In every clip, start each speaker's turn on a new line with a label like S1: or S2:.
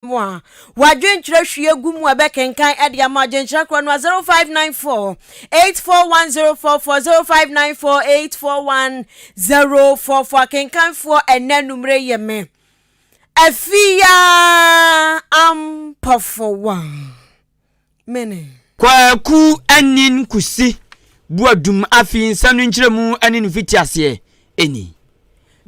S1: Mu a, w'adwenkyerɛ hwie gu mu a ɛbɛkenkan de ama adwenkyerɛ korɔ no a 0594 841044 0594 841044 akenkanfoɔ ɛnɛ numere yɛ me Afia Ampɔfowa mene.
S2: Kwaku Anin Kusi Boadum Afei nsɛm no nkyerɛmu ne ne mfitiaseɛ ni.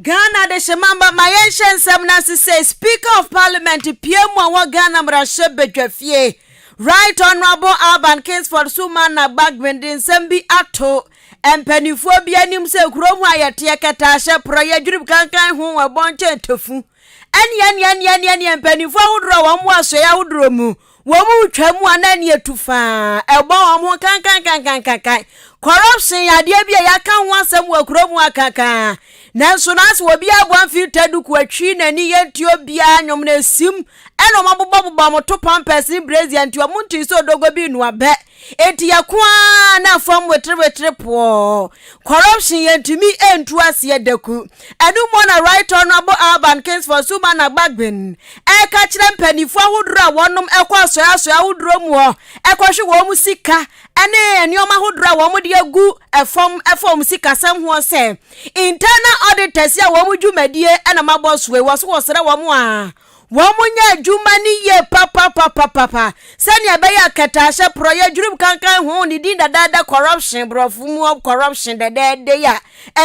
S1: Ghana Adehyema mma ma yɛnhyɛ nsɛm no ase sɛ Speaker of Parliament pue mu a wɔ Ghana mmarahyɛ badwafie Right Honourable Alban Kingsford Sumana Bagbin de nsɛm bi ato mpanimfoɔ bi anim sɛ kurom a yɛteɛ kɛtɛahyɛ porɔeɛ dwirim kankan ho ɛbɔ nkyɛn tafu ɛneɛ ɛneɛ ɛneɛ ɛneɛ ɛneɛ mpanimfoɔ ahodoɔ a wɔn wɔ asoɛeɛ ahodoɔ mu Wɔn retwa mu a na ani atu faa, ɛbɔ wɔn ho kankankankankankan. Corruption yɛ adeɛ bi a yɛaka ho asɛm wɔ kuro mu akakaa. Nanso na asɛ obiara bɔ mfilta duku atwi n'ani yɛnti obiara nnwom no esim ɛna wɔn abobɔbobɔ wɔn to pampers ne brazier nti wɔn nti sɛ odogo bi nua bɛ. Enti yɛko ara na fam weterewetere poɔ. Corruption yɛntumi ntu aseɛ daku. Ɛno mu na Right Honourable Alban Kingsford Sumana Bagbin ɛreka kyerɛ mpanimfoɔ ahodoɔ a wɔnom ɛkɔ asɔeasɔe ahodoɔ mu hɔ ɛkɔhwe wɔn sika ɛne nneɛma ahodoɔ a wɔn de agu ɛfam ɛfa wɔn sikasɛm hoɔ sɛ internal auditors a wɔn dwumadie ɛna mabɔ soe wɔ so wɔsrɛ wɔn a Wɔnyɛ adwuma no yie papapapapa sɛnea ɛbɛyɛ a kɛtɛahyɛ, porɔeɛ, dwirim kankan ho, ne din dadaada corruption, borɔfo mu corruption dɛdɛɛdɛ yi a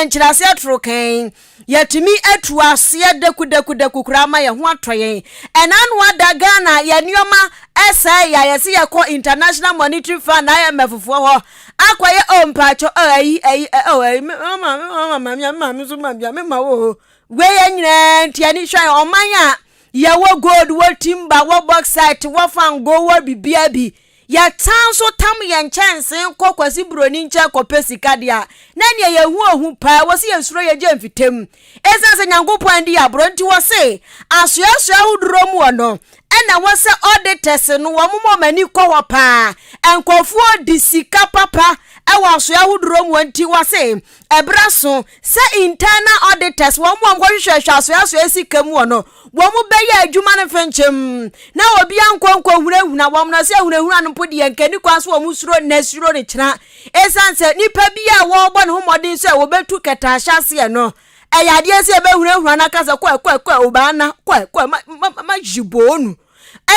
S1: nkyerɛaseɛ toro kann, yɛatumi atu aseɛ dakudakudaku koraa ama yɛn ho atɔ yɛn. Ɛna ano ada Ghana yɛn nneɛma ɛsɛe a yɛse yɛkɔ International Monetary Fund IMF foɔ hɔ akɔyɛ oh mpakyɛ oh ayi ayi oh ayi me mama me mama me maame nso ma bia me ma wo o Wei yɛ nyinaa nti ani hwɛ ɔman a yɛwɔ gold, wɔ timber, wɔ bauxite, wɔ fango, wɔ biribiara bi. Yɛtan nso tam yɛn nkyɛnsee kɔ Kwasi Buroni nkyɛn kɔpɛ sika deɛ a, na neɛ yɛhu ohu paa, wɔ se yɛsuro yɛgye mfitam. Ɛsiane sɛ Nyankopɔn andi yɛ aborɔ nti wɔ se asoɛsoɛ ahodoɔ mu wɔ no, ɛna wɔ sɛ auditors no wɔn ma wɔn ani kɔ hɔ paa. Nkurɔfoɔ di sika papa wɔ asoɛ ahodoɔ mu nti wɔ se ɛberɛ so Sɛ internal auditors, wɔn a wɔkɔhwehwɛhwɛ asoɛasoɛ sika mu wɔ no, wɔn bɛyɛ adwuma no mfenkyem na obiara nkɔ nkɔhunahuna wɔn na sɛ ahunahuna no mpo deɛ nka ni kwan so wɔn suro nnɛ suro no kyena ɛsiane sɛ nipa bi a wɔrebɔ ne ho mmɔden sɛ wɔbɛtu kɛtɛahyɛ aseɛ no ɛyɛ adeɛ sɛ yɛbɛhunahuna no aka sɛ kɔɛ kɔɛ kɔɛ obaana kɔɛ kɔɛ ma ma ma yiboonu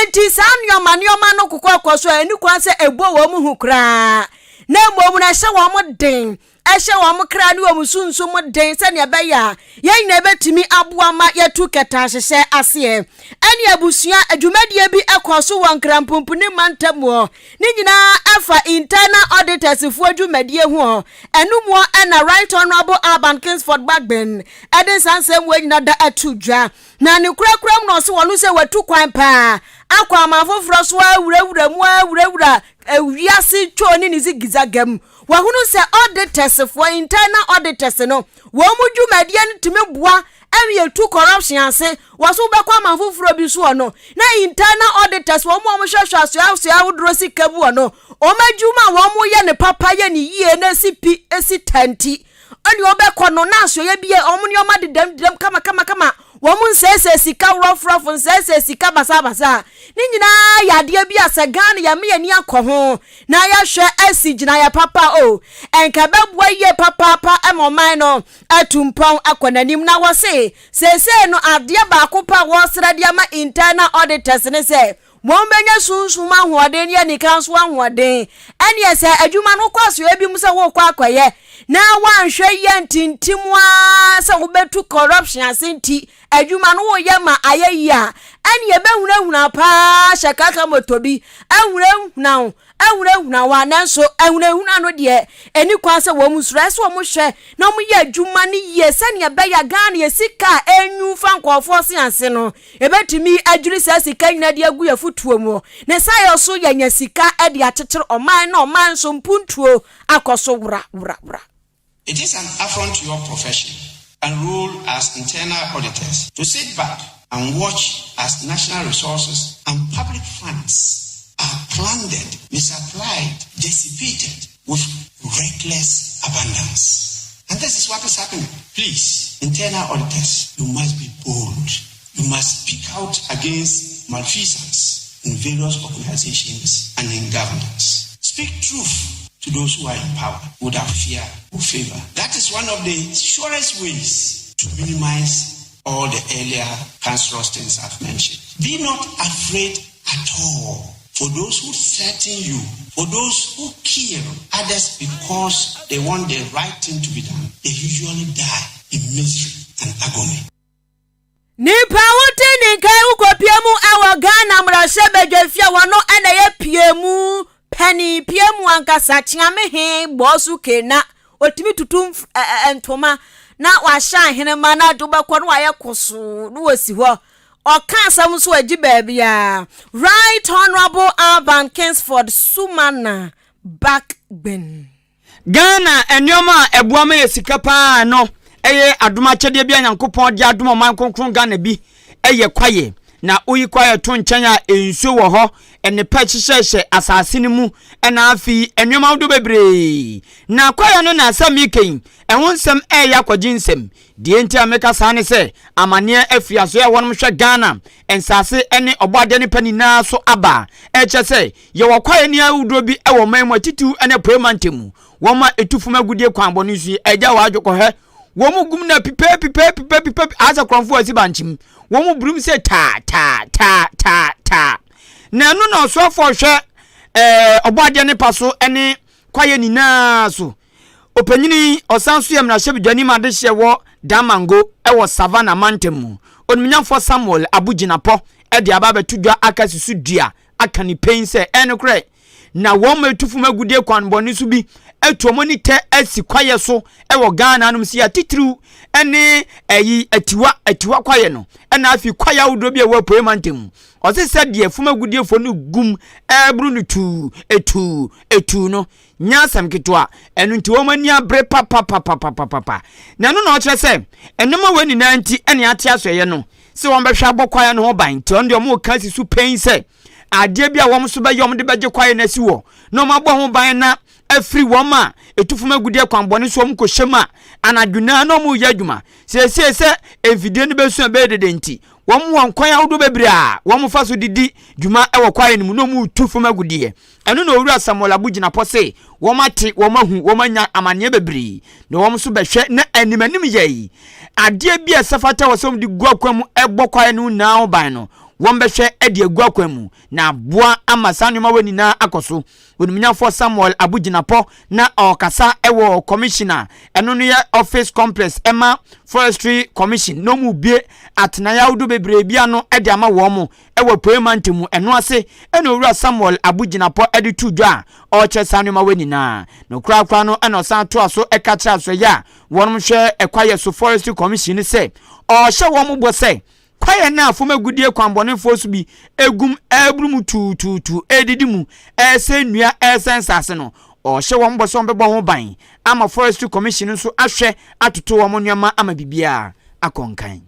S1: nti saa nneɛma nneɛma no kokɔ kɔ so a ɛni kwan sɛ ɛbɔ wɔn ho koraa na mmom na ɛhyɛ wɔn den Ɛhyɛ wɔn kra ne wɔn sunsum den sɛnea ɛbɛyɛ a yɛn nyinaa bɛtumi aboa ma yɛatu kɛtɛahyehyɛ aseɛ. Ɛne abusua dwumadie bi kɔɔ so wɔ Nkranpumpuni mantam hɔ. Ne nyinaa ɛfa Internal Auditors foɔ dwumadie ho. Ɛno mu na Right Honourable Alban Kingsford Bagbin de saa nsɛm wei nyinaa da ato dwa. Na ne korakora mu na ɔse wɔno sɛ watu kwan paa akɔ aman foforɔ so awurawura mu awurawura wiase twoo ne ne zigizaga mu. Wɔahunu sɛ auditors foɔ, internal auditors no, wɔn mu dwumadie no tumi boa ma yɛtu corruption ase. Wɔ so wobɛkɔ aman foforɔ bi soɔ no, na internal auditors, wɔn a wɔhwɛhwɛ asoasoa ahodoɔ sika mu wɔ no, wɔn adwuma a wɔyɛ no papa yɛ no yie na ɛsi pi, ɛsi ta nti, ɛne wɔbɛkɔ no na asoɛeɛ bi a wɔn nneɛma dedam dedam kama kama kama, wɔn nsɛesɛe sika worɔforɔfo, nsɛesɛe sika basabasa. Ne nyinaa yɛ adeɛ bi a sɛ Ghana yɛma yɛn ani akɔ ho na yɛahwɛ asi gyinaeɛ papa o, ɛnka ɛbɛboa yie papaapa ma ɔman no atu mpɔn akɔ n'anim. Na wɔse seesei no adeɛ baako pɛ a wɔresrɛ de ama internal auditors ne sɛ Wɔbɛnya sunsum ahoɔden ne anika nso ahoɔden. Ɛnneɛ sɛ adwuma no kɔ asoɛeɛ bi mu sɛ worekɔ akɔyɛ na woanhwɛ yie antintim ara sɛ wobɛtu corruption ase nti adwuma no woyɛ ma ayɛ yie a, ɛnneɛ ɛbɛhunahuna paa hyɛ kaka moto bi ahunahuna wo ahunahuna wo a nanso ahunahuna no deɛ ɛni kwan sɛ wɔn suro ɛsɛ wɔn hwɛ na wɔn yɛ adwuma no yie sɛnea ɛbɛyɛ Ghana yɛ sika a ɛnwu fa nkurɔfoɔ se ase no Yɛbɛtumi adwiri saa sika nyinaa de agu yɛn fotoɔ mu, ne saa yɛ so yɛanya sika de akyekyere ɔman na ɔman nso mpuntuo akɔ so wora wora wora.
S3: It is an affront to your profession and role as internal auditors to sit back and watch as national resources and public funds are plundered, misapplied, dissipated with reckless abundance. And this is what is happening. Please, internal auditors, you must be bold. You must speak out against malfeasance in various organizations and in governance. Speak truth to those who are in power without fear or favor. That is one of the surest ways to minimize all the earlier cancerous things I've mentioned. Be not afraid at all for those who threaten you, for those who kill others because they want the right thing to be done, they usually die in misery and agony.
S1: Nipa a wote ne nka yi wokɔpie mu wɔ Ghana mmarahyɛbadwafie a wɔno na ɛyɛ piemu panin piemu ankasa kyeame he bɔɔ kena otumi tutu ntoma na wahyɛ ahenema na ade wobɛkɔ na wayɛ kosoo na wɔsi hɔ ɔka asɛm nso agyi baabiara Right Honourable Alban Kingsford Sumana Bagbin.
S2: Ghana nneɛma a ɛboa ma yɛ sika paa no ɛyɛ adom akyɛdeɛ bi a Nyankopɔn de adom ɔman kronkron Ghana bi ɛyɛ kwaeɛ na woyi kwaeɛ to nkyɛn a nsuo wɔ hɔ nnepa hyehyɛhyɛ asase no mu ɛna afei nneɛma ahodoɔ bebree na kwaeɛ no na asɛm yi kɛn ɛho nsɛm ɛyɛ akɔgye nsɛm deɛ nti a meka saa ne sɛ amanneɛ afiri asoɛ a wɔnom hwɛ Ghana nsase ne ɔbɔadeɛ no pa nyinaa so aba ɛkyɛ sɛ yɛwɔ kwaeɛ ne ahodoɔ bi ɛwɔ man mu atitiw ne apuei mantam mu wɔn a ɛtu fam agudie kwan bɔne so yi agya wɔ adwokɔhɛ wɔn mu gum na pipɛ pipɛ asɛ korɔmfoɔ asi bankyem wɔn mu burum sɛ taa taa taa taa taa na ɛno na ɔsoafoɔ hwɛ ɔbɔadeɛ ne pa so ne kwaeɛ nyinaa so ɔpanyini ɔsan so yɛ mmarahyɛbadwani ma adehyeɛ wɔ Damango ɛwɔ Savannah mantam mu onimnyamfoɔ Samuel Abu Jinapor ɛde aba abɛto dwa aka susu dua aka ne pɛn sɛ ɛnokorɛ na wɔn ma etu fam agudie kwan bɔne so bi atu wɔn ani tɛ asi kwaeɛ so ɛwɔ Ghana anom si atitiriw ɛne ɛyi atiwa atiwa kwaeɛ no ɛna afei kwaeɛ ahodoɔ bi a ɛwɔ apuei mantam mu ɔse sɛ deɛ fam agudiefoɔ no gum ɛɛboro no tuu etuu etuu no nyɛ asɛm ketewa ɛno nti wɔn ani abere papapapapapapa na ɛno na ɔkyerɛ sɛ nneɛma wɔ nyinaa nti ɛne ate asɔeɛ no sɛ wɔn bɛhwɛ abɔ kwaeɛ no ho ban nti ɔno deɛ wɔn ka si so pɛn sɛ adeɛ bi a wɔn nso bɛyɛ wɔn de bɛgye kwaeɛ no asi wɔ na wɔn abɔ ho ban na afiri wɔn a etu fam agudie kwanbɔne so wɔn kɔhyɛ mu a anadwo naa na wɔn reyɛ adwuma siesie sɛ mfidie no bɛsu a bɛyɛ dede nti wɔn wɔ nkwan ahodoɔ bebree a wɔn fa so didi dwuma wɔ kwaeɛ no mu na wɔn retu fam agudeɛ ɛno na Owura Samuel Abu Jinapor se wɔn ate wɔn ahu wɔn anya amanneɛ bebree na wɔn nso bɛhwɛ na anim anim yɛ yi adeɛ bi a ɛsɛ fata wɔ sɛ wɔn de gu akwan mu ɛbɔ kwaeɛ no nyinaa ho ban no wɔn bɛhwɛ de agu akwan mu na aboa ama saa nneɛma wɔ nyinaa akɔ so. Onimnyafoɔ Samuel Abu Jinapor na ɔrekasa wɔ commissioner ɛno no yɛ office complex ɛma Forestry Commission na ɔmu bie atenaeɛ ahodoɔ bebree bi ano de ama wɔn mo ɛwɔ apuei mantam mu. Ɛno ase ɛna Owura Samuel Abu Jinapor de to dwa a ɔrekyerɛ saa nneɛma wɔ nyinaa no korakora no. Ɛna ɔsan toa so ɛka kyerɛ asɔyɛ a wɔn hwɛ ɛkwayɛ so Forestry Commission sɛ ɔrehyɛ wɔn bɔ sɛ kwaeɛ no a fam agudie kwanbɔnefoɔ so bi egum ɛreburu mu tuutuutu ɛredidi mu ɛresɛ nnua ɛresɛ nsase no ɔhyɛ wɔn bɔ sɛ wɔn bɛbɔ ho ban ama Forestry Commission nso ahwɛ atoto wɔn nneɛma ama biribiara akɔ nkan.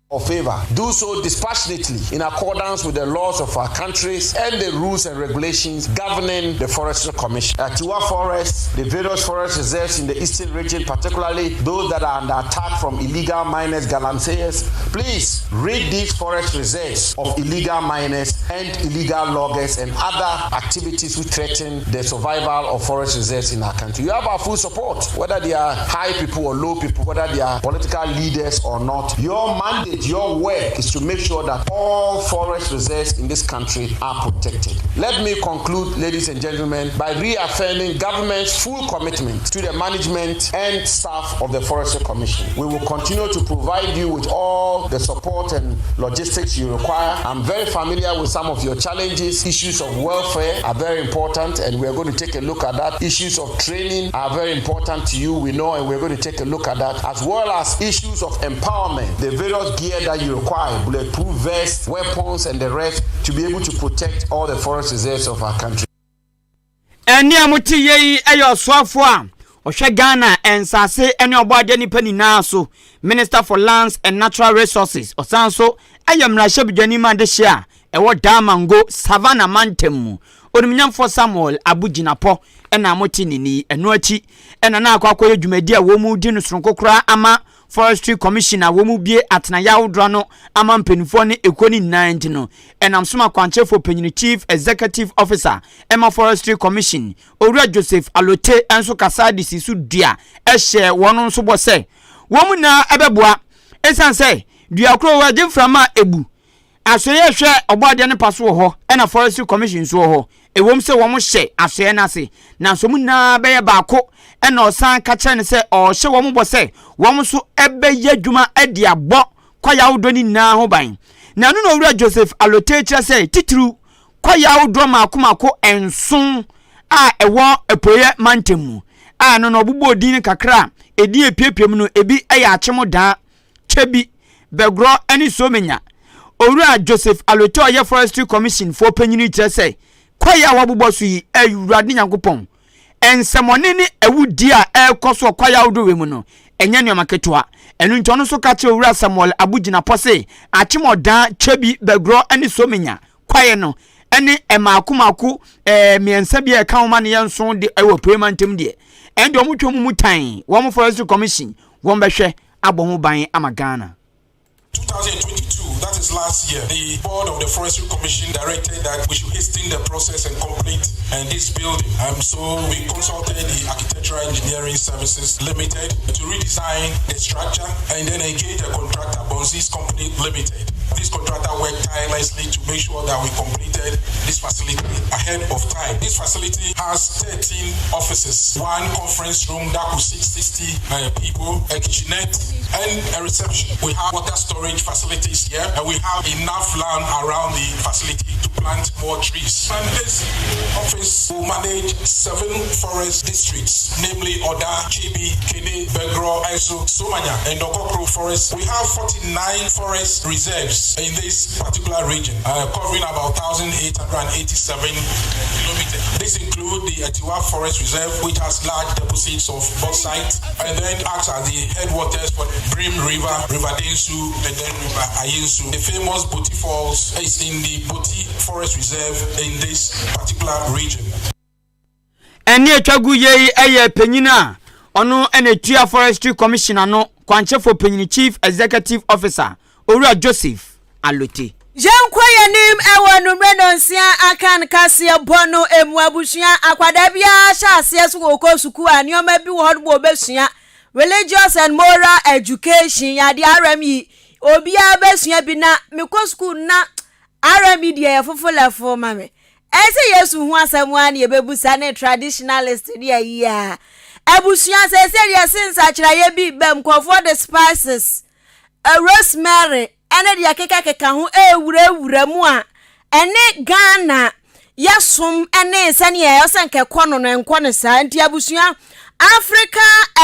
S4: Or favor. Do so dispassionately in accordance with the laws of our countries and the rules and regulations governing the Forestry Commission. Atiwa Forest, the various forest reserves in the eastern region, particularly those that are under attack from illegal miners, galamseyers, please rid these forest reserves of illegal miners and illegal loggers and other activities which threaten the survival of forest reserves in our country. You have our full support, whether they are high people or low people, whether they are political leaders or not. Your mandate, your work is to make sure that all forest reserves in this country are protected. Let me conclude, ladies and gentlemen, by reaffirming government's full commitment to the management and staff of the Forestry Commission. We will continue to provide you with all the support and logistics you require. I'm very familiar with some of your challenges. Issues of welfare are very important, and we are going to take a look at that. Issues of training are very important to you, we know, and we're going to take a look at that, as well as issues of empowerment, the various gear that you require, bulletproof vests, weapons, and the rest, to be able to protect all the forest reserves of our country.
S2: Ɛne a mote yɛ yi yɛ ɔsoafoɔ a ɔhwɛ Ghana nsase ne ɔbɔadeɛ nipa nyinaa so, Minister for Lands and Natural Resources, ɔsan so ɛyɛ mmarahyɛbadwani ma adehyeɛ a ɛwɔ Damango Savannah mantam mu, Onimnyamfoɔ Samuel Abu Jinapor ɛna mote ne ni. Ɛno akyi ɛna na akɔ akɔyɛ dwumadi a wɔn mu di no soronko koraa ama. Forestry Commission a wɔn bue atenaeɛ ahodoɔ ano ama mpanimfoɔ ne ekuo no nyinaa nti no, ɛnam so ma kwankyerɛfoɔ panyin Chief Executive Officer ɛma Forestry Commission, Owura Joseph Alote nso kasa de si so dua hyɛɛ wɔn nso bɔ sɛ wɔn nyinaa bɛboa esiane sɛ dua koro wɔ agye mframa a ebu Asoɛeɛ hwɛ Ɔbɔadeɛ no pa so wɔ hɔ ɛna Forestry Commission nso wɔ hɔ. Ɛwom sɛ wɔn hyɛ asoɛeɛ no ase, nanso wɔn nyinaa bɛyɛ baako ɛna ɔsan ka kyerɛ no sɛ ɔrehyɛ wɔn bɔ sɛ wɔn nso bɛyɛ adwuma de abɔ kwaeɛ ahodoɔ no nyinaa ho ban. Na ɛno na Owura Joseph Allotey kyerɛ sɛ titiriw kwaeɛ ahodoɔ mmaako mmaako nson a ɛwɔ Apueeɛ mantam mu a ɛno no ɔbobɔɔ din no kakra a edin a epiapia mu no ebi yɛ Akyem Daa, Kyebi, Bɛgorɔ ne Somenya. Owura Joseph Alote a ɔyɛ Forestry Commission foɔ panyin yi kyerɛ sɛ kwaeɛ a wɔabobɔ so yi, Awurade Nyankopɔn, nsɛmɔne ne awudie a ɛrekɔ so wɔ kwaeɛ ahodoɔ wei mu no, ɛnyɛ nneɛma ketewa. Ɛno nti ɔno nso ka kyerɛ Owura Samuel Abu Jinapɔ se Akyem Ɔdaa, Kyebi, Bɛgorɔ ne Somenya kwaeɛ no ne mmaako mmaako mmiɛnsa bi a ɛka ho ma no yɛ nson de ɛwɔ Apueɛ mantam deɛ, ɛnde wɔn twɛ mu tan wɔn Forestry Commission wɔn bɛhwɛ abɔ ho ban ama Ghana.
S5: 2022, that is last year, the board of the Forestry Commission directed that we should hasten the process and complete this building. So we consulted the Architectural Engineering Services Limited to redesign the structure and then engage a contractor, Bonzi's Company Limited. This contractor worked tirelessly to make sure that we completed this facility ahead of time. This facility has 13 offices, one conference room that could seat 60 people, a kitchenette, and a reception. We have water storage facilities here, and we have enough land around the facility to plant more trees. And this office will manage seven forest districts, namely Oda, Chibi, Kene, Begro, Aiso, Somanya, and Dokokro Forest. We have 49 forest reserves in this particular region, covering about 1,887 kilometers. This includes the Atiwa Forest Reserve, which has large deposits of bauxite, and then acts as the headwaters for the Brim River, River Densu, and then River Ayensu. The famous Boti Falls is in the Boti Forest Reserve in this particular region.
S2: Ɛnne atwa gu yei yɛ panyin a ɔno na ɛtua Forestry Commission ano kwankyɛfoɔ panyin Chief Executive Officer Owura Joseph Alote.
S1: Yɛnkɔ yɛn anim wɔ anummerɛ nɔnsia akan kaseɛ bɔ no mu. Abusua akwadaa biara hyɛ aseɛ so wɔkɔ sukuu a nneɛma bi wɔ hɔ no wɔbɛsua religious and moral education yadeɛ RME obiara bɛsua bi na mekɔ sukuu na RME deɛ yɛ fofolɛfo ma me ɛsɛ Yesu ho asɛm a ne yɛbɛbusa ne traditionalist ne ayi a abusua sɛ sɛ deɛ se nsakyerɛeɛ bi bɛm nkurɔfoɔ de spices, rosemary ɛne deɛ kekakeka ho ɛwurawura mu a ɛne Ghana yɛsom ɛne sɛneɛ ɛwɔ sɛ nkɛkɔ no no nkɔ no saa. Nti abusua, Africa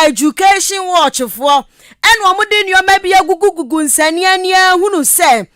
S1: Education Watch foɔ ɛna wɔn de nneɛma bi agugugugu nsania ni ahunu sɛ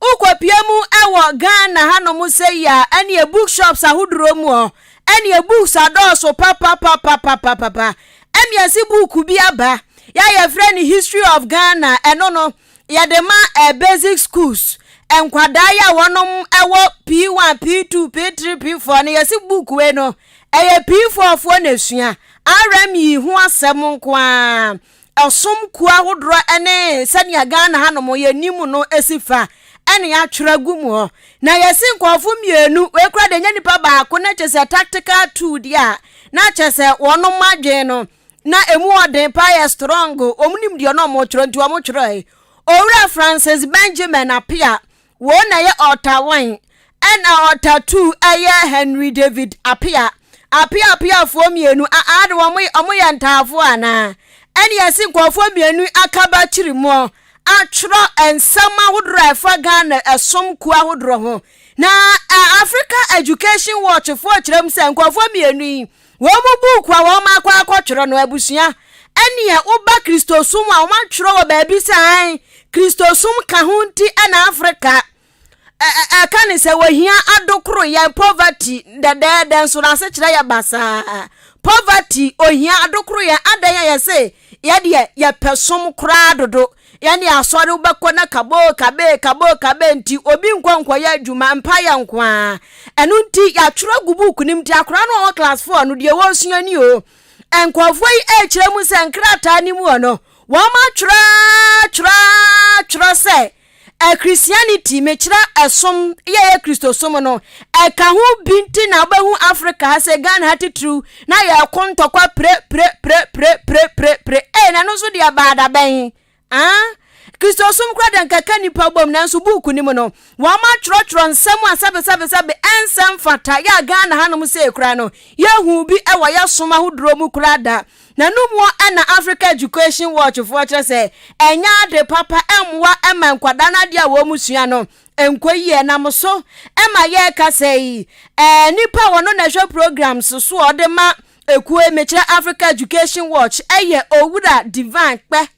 S1: wokɔpie mu ɛwɔ Ghana hanom sɛ yi a ɛne bookshops ahodoɔ mu hɔ ɛne books adɔɔso papapapapapapa. Ɛmiɛnsi book bi aba yɛ yɛfrɛ no History of Ghana. Ɛno no yɛde ma basic schools nkwadaa yi a wɔnom ɛwɔ P1, P2, P3, P4 no. Yɛsi book wei no ɛyɛ P4 foɔ na esua RME ho asɛm nko ara, ɔsom kuo ahodoɔ ne sɛnea Ghana hanom yɛnim no esi fa ɛne atwerɛ gu mu hɔ. Na yɛsi nkɔɔfo mmienu wei kura de nye nipa baako na kyerɛ sɛ tactical tool deɛ a na kyerɛ sɛ wɔnom adwene no na emu ɔden pa yɛ strong. Wɔn nim deɛ ɔno wɔn twerɛ nti wɔn twerɛ. Owura Francis Benjamin Apia wɔn na yɛ author one, ɛna author two ɛyɛ Henry David Apia. Apia Apiafoɔ mmienu a ade wɔn wɔn yɛ ntaafoɔ anaa ɛne yɛsi nkɔɔfoɔ mmienu akaba kyiri mu atwerɛ nsɛm ahodoɔ a ɛfa Ghana ɛsom kuo ahodoɔ ho. Na Africa Education Watch foɔ kyerɛ mu sɛ nkɔɔfoɔ mmienu yi wɔn mu buuku a wɔn akɔ akɔtwerɛ no, abusua, ɛneɛ woba Kristosom a wɔn atwerɛ wɔ baabi sɛ an Kristosom ka ho nti ɛna Africa ɛka ne sɛ wɔhia adokoro yɛn poverty dɛdɛɛdɛ nso n'asekyerɛ yɛ basaa. Poverty, ohia, adokoro yɛn adan a yɛse yɛdeɛ yɛpɛ som koraa dodo. Yɛne asɔre wobɛkɔ na kabo kabe kabo kabe nti obi nkɔ nkɔyɛ adwuma mpayɛ nko a. Ɛno nti yɛatwerɛ gu book nim nti akwaraa no a ɔwɔ class 4 no deɛ wɔresua ni o. Nkurɔfoɔ yi ɛrekyerɛ mu sɛ nkrataa no mu hɔ no Wɔatwerɛ ara twerɛ ara twerɛ sɛ Christianity, mekyerɛ ɛsom, yɛ yɛ Kristosom no, ɛka ho bi nti na wobɛhu Africa ha sɛ Ghana ha titiriw na yɛko ntɔkwa pire pire pire pire pire pire pire. Ee, na ɛno nso deɛ ɛbaa da bɛn? Ah, Kristosom koraa deɛ nka ɛka nnipa bom, nanso buuku no mu no, wɔatwerɛtwerɛ nsɛm a sɛbesɛbesɛbe ɛnsɛ mfata yɛ a Ghana hanom sei koraa no, yɛhuu bi wɔ yɛ som ahodoɔ mu koraa da. Na no mu na Africa Education Watch foɔ kyerɛ sɛ ɛnyɛ ade papa ɛmmoa ɛma nkwadaa no adeɛ a wɔn sua no nkɔ yie. Ɛnam so ɛma yɛrekasa yi, ɛɛ nipa a wɔno na ɛhwɛ programs so a ɔde ma ekuo yi, mekyerɛ Africa Education Watch, ɛyɛ Owura Divine Kpɛ.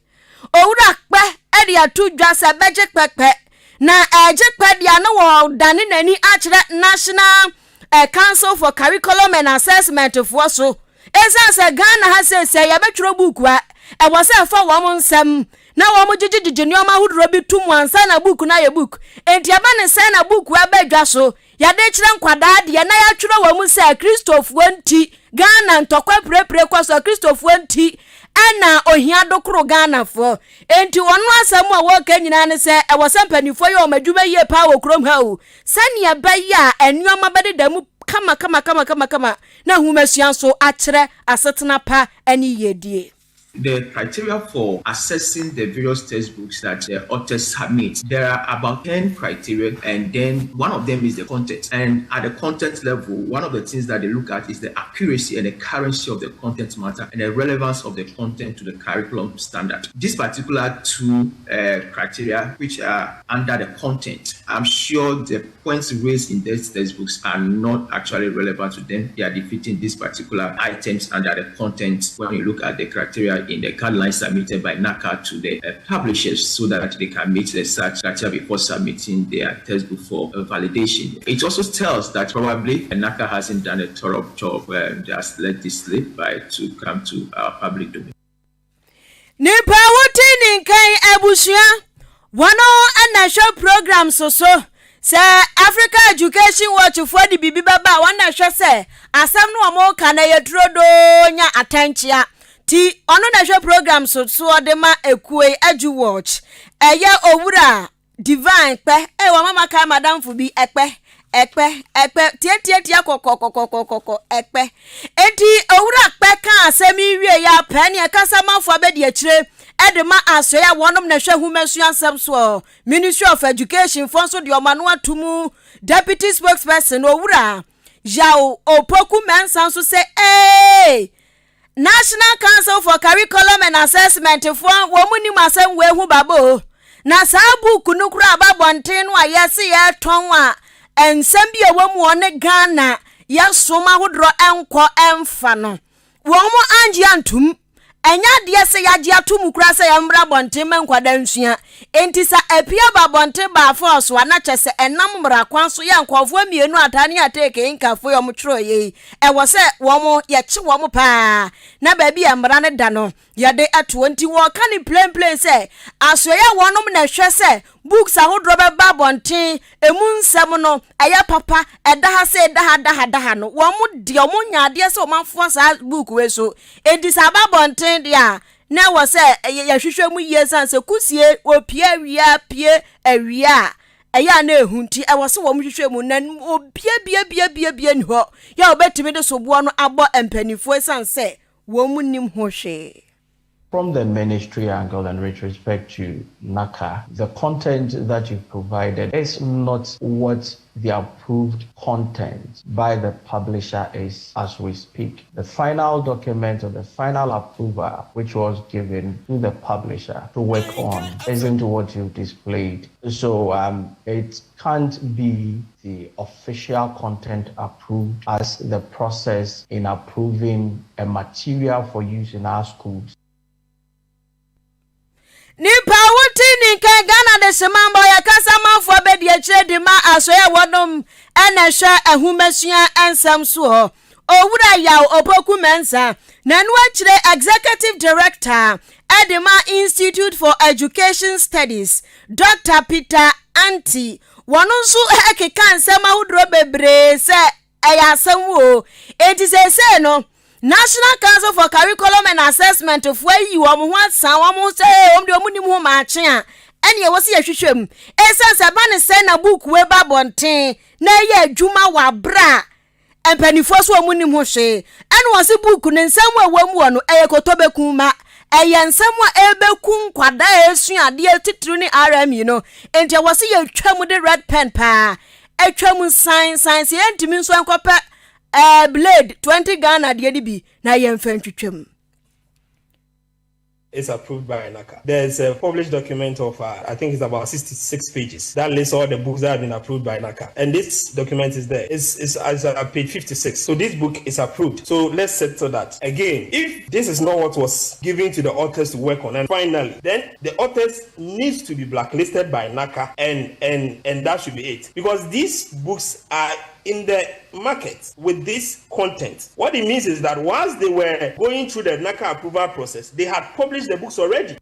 S1: Owura Kpɛ de ato dwa sɛ bɛgye kpɛkpɛ, na ɛregye kpɛ deɛ a na wɔdane n'ani akyerɛ National eh, Council for Curriculum and Assessment foɔ so. Ɛsiane sɛ Ghana ha seesei yɛbɛtwerɛ buuku a, ɛwɔ sɛ ɛfa wɔn nsɛm na wɔn gyegyegyegye nneɛma ahodoɔ bi to mu ansa na buuku no ayɛ book. Enti ɛba ne sɛn na buuku aba dwa so Yɛde kyerɛ nkwadaa deɛ na yɛatwerɛ wɔ mu sɛ Kristofoɔ nti Ghana ntɔkwa pirepire kɔ so, Kristofoɔ nti ɛna ohia dokoro Ghanafoɔ. Enti wɔn asɛm a wɔreka nyinaa ne sɛ ɛwɔ sɛ mpanimfoɔ yɛ wɔn adwuma yie paa wɔ kurom ha o, sɛnea ɛbɛyɛ a nneɛma bɛdeda mu kama kama kama kama kama na nhomasua nso akyerɛ asetena pa ne yiedie.
S6: The criteria for assessing the various textbooks that the authors submit, there are about 10 criteria, and then one of them is the content. And at the content level, one of the things that they look at is the accuracy and the currency of the content matter and the relevance of the content to the curriculum standard. These particular two criteria, which are under the content, I'm sure the points raised in these textbooks are not actually relevant to them. They are defeating these particular items under the content when you look at the criteria in the guidelines submitted by NaCCA to the publishers so that they can meet the such criteria before submitting their textbook for validation. It also tells that probably NaCCA hasn't done a thorough job and just let this slip by to come to our public domain.
S1: Nipa a wote ne nkan abusua wɔn na ɛhwɛ programs so sɛ Africa Education Watch foɔ de biribi bɛba a wɔn na ɛhwɛ sɛ asɛm no wɔn ka na ɛyɛ turodoo nya atɛnkyea ti ɔno na ɛhwɛ programs so ɔde ma ekuo yi Edu Watch ɛyɛ owura Divine kpɛ ee wama makae madamfo bi ɛkpɛ ɛkpɛ ɛkpɛ tiatiatia kɔkɔkɔkɔkɔkɔ ɛkpɛ enti owura kpɛ kaa asɛm yi wie yɛ apɛ ne ɛkasa manfo abɛdi akyire ɛde ma asoɛ a wɔnom na ɛhwɛ nhomasua nsɛm soɔ Ministry of Education foɔ nso de ɔmo ano ato mu Deputy Spokesperson owura Yaw Opoku Mensah nso sɛ ee National Council for Curriculum and Assessment foɔ wɔn nim asɛm wei ho baba o. Na saa book no koraa aba abɔnten no a yɛse yɛtɔn a nsɛm bi a ɛwɔ mu wɔ ne Ghana yɛsom ahodoɔ nkɔ mfa no wɔn angye antum. Ɛnyɛ adeɛ sɛ yɛagye ato mu koraa sɛ yɛmmra abɔnten ma nkwadaa nsua. Enti sɛ apue aba abɔnten baa fɔɔso a na kyɛ sɛ ɛnam mmara kwan so yɛ nkurɔfoɔ mmienu ataa ne ateekee nkafoɔ yi a wɔtwerɛeɛ yi Ɛwɔ sɛ wɔn yɛkye wɔn paa na baabi a mmara no da no yɛde to nti wɔka no plain plain sɛ asoɛeɛ a wɔnom na ɛhwɛ sɛ books ahodoɔ bɛba abɔnten emu nsɛm no ɛyɛ papa ɛda ha sɛ ɛda ha da ha da ha no wɔn deɛ wɔn nya adeɛ sɛ wɔn afoa saa book wei so enti sɛ aba abɔnten deɛ a na ɛwɔ sɛ yɛhwehwɛ mu yie san sɛ kusie wɔpie awia pie awia a Ɛyɛ a na ehu nti ɛwɔ sɛ wɔhwehwɛ mu na obia bia bia bia bia nni hɔ yɛ a wɔbɛtumi de soboɔ no abɔ mpanimfoɔ ɛsiane sɛ wɔn nnim ho hwee.
S7: From the ministry angle and with respect to NaCCA, the content that you've provided is not what the approved content by the publisher is as we speak. The final document or the final approval which was given to the publisher to work on isn't what you've displayed. So um, it can't be the official content approved as the process in approving a material for use in our schools.
S1: Nipa a wote ne nka Ghana de semambɔ yɛ kasa manfoɔ bɛdi akyire de ma asoɛ a wɔnom ɛna ɛhwɛ ɛhomasua nsɛm soɔ Owura Yaw Opoku Mensah na ɛno akyire Executive Director ɛde ma Institute for Education Studies Dr. Peter Anti wɔn nso ɛkeka nsɛm ahodoɔ bebree sɛ ɛyɛ asɛm o enti seesei no. National Council for Curriculum and Assessment foɔ ayi wɔn ho asan wɔn ho sɛ ee wɔn deɛ wɔn nim ho maakye a ɛne ɛwɔ sɛ yɛhwehwɛ mu. Esiane sɛ ɛba ne sɛn na book wei ba abɔnten na ɛyɛ adwuma wɔ abere a mpanimfoɔ so wɔn nim ho hwee. Ɛna wɔn se book no nsɛm a ɛwɔ mu wɔ no ɛyɛ kotobɛku ma ɛyɛ nsɛm a ɛbɛku nkwadaa a ɛresua adeɛ titiriw ne RME no. Nti ɛwɔ sɛ yɛtwa mu de red pen paa atwa mu san san sɛ yɛntumi nso nkɔpɛ blade 20 Ghana deɛ no bi na yɛmfa ntwitwa mu.
S8: Is approved by NaCCA. There's a published document of, I think it's about 66 pages, that lists all the books that have been approved by NaCCA. And this document is there. It's at page 56. So this book is approved. So let's settle that. Again, if this is not what was given to the authors to work on, and finally, then the authors needs to be blacklisted by NaCCA, and that should be it. Because these books are in the market with this content. What it means is that once they were going through the NaCCA approval process, they had published the books already.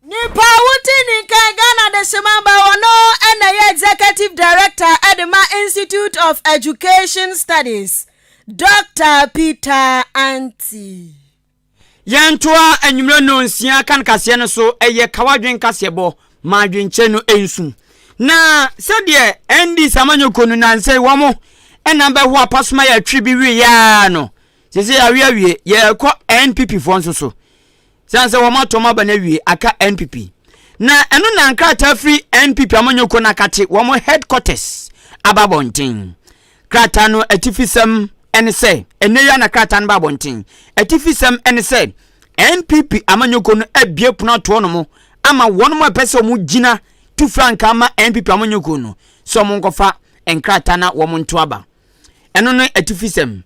S1: Nipa wote ne nkan Ghana de hyemaba ɔno ɛna yɛ Executive Director ɛde ma Institute of Education Studies, Dr Peter Anti.
S2: Yɛntoa anwummerɛ no nsia kan kaseɛ no so. Ɛyɛ kawadwen kaseɛbɔ ma adwenkyɛ no nsu na sɛdeɛ NDC amanyɔkuo no nansɛ wɔn ɛnam bɛho apasoma yɛ atwi bi wie yaa no sɛ awie awie, yɛrekɔ NPP foɔ nso so sɛn sɛ wɔn atɔm aba no awie, aka NPP. Na ɛno na nkrataa firi NPP amanyɔkuo no akate wɔn headquarters aba abɔnten. Krataa no atifisɛm ɛne sɛ ɛnɛ yi ana krataa no ba abɔnten. Atifisɛm ɛne sɛ NPP amanyɔkuo no abie pono atoɔ no mo ama wɔn mo a ɛpɛ sɛ wɔn gyina tu frankaa ma NPP amanyɔkuo no sɛ wɔn nkɔfa nkrataa na wɔn nto aba. Ɛno no atifisɛm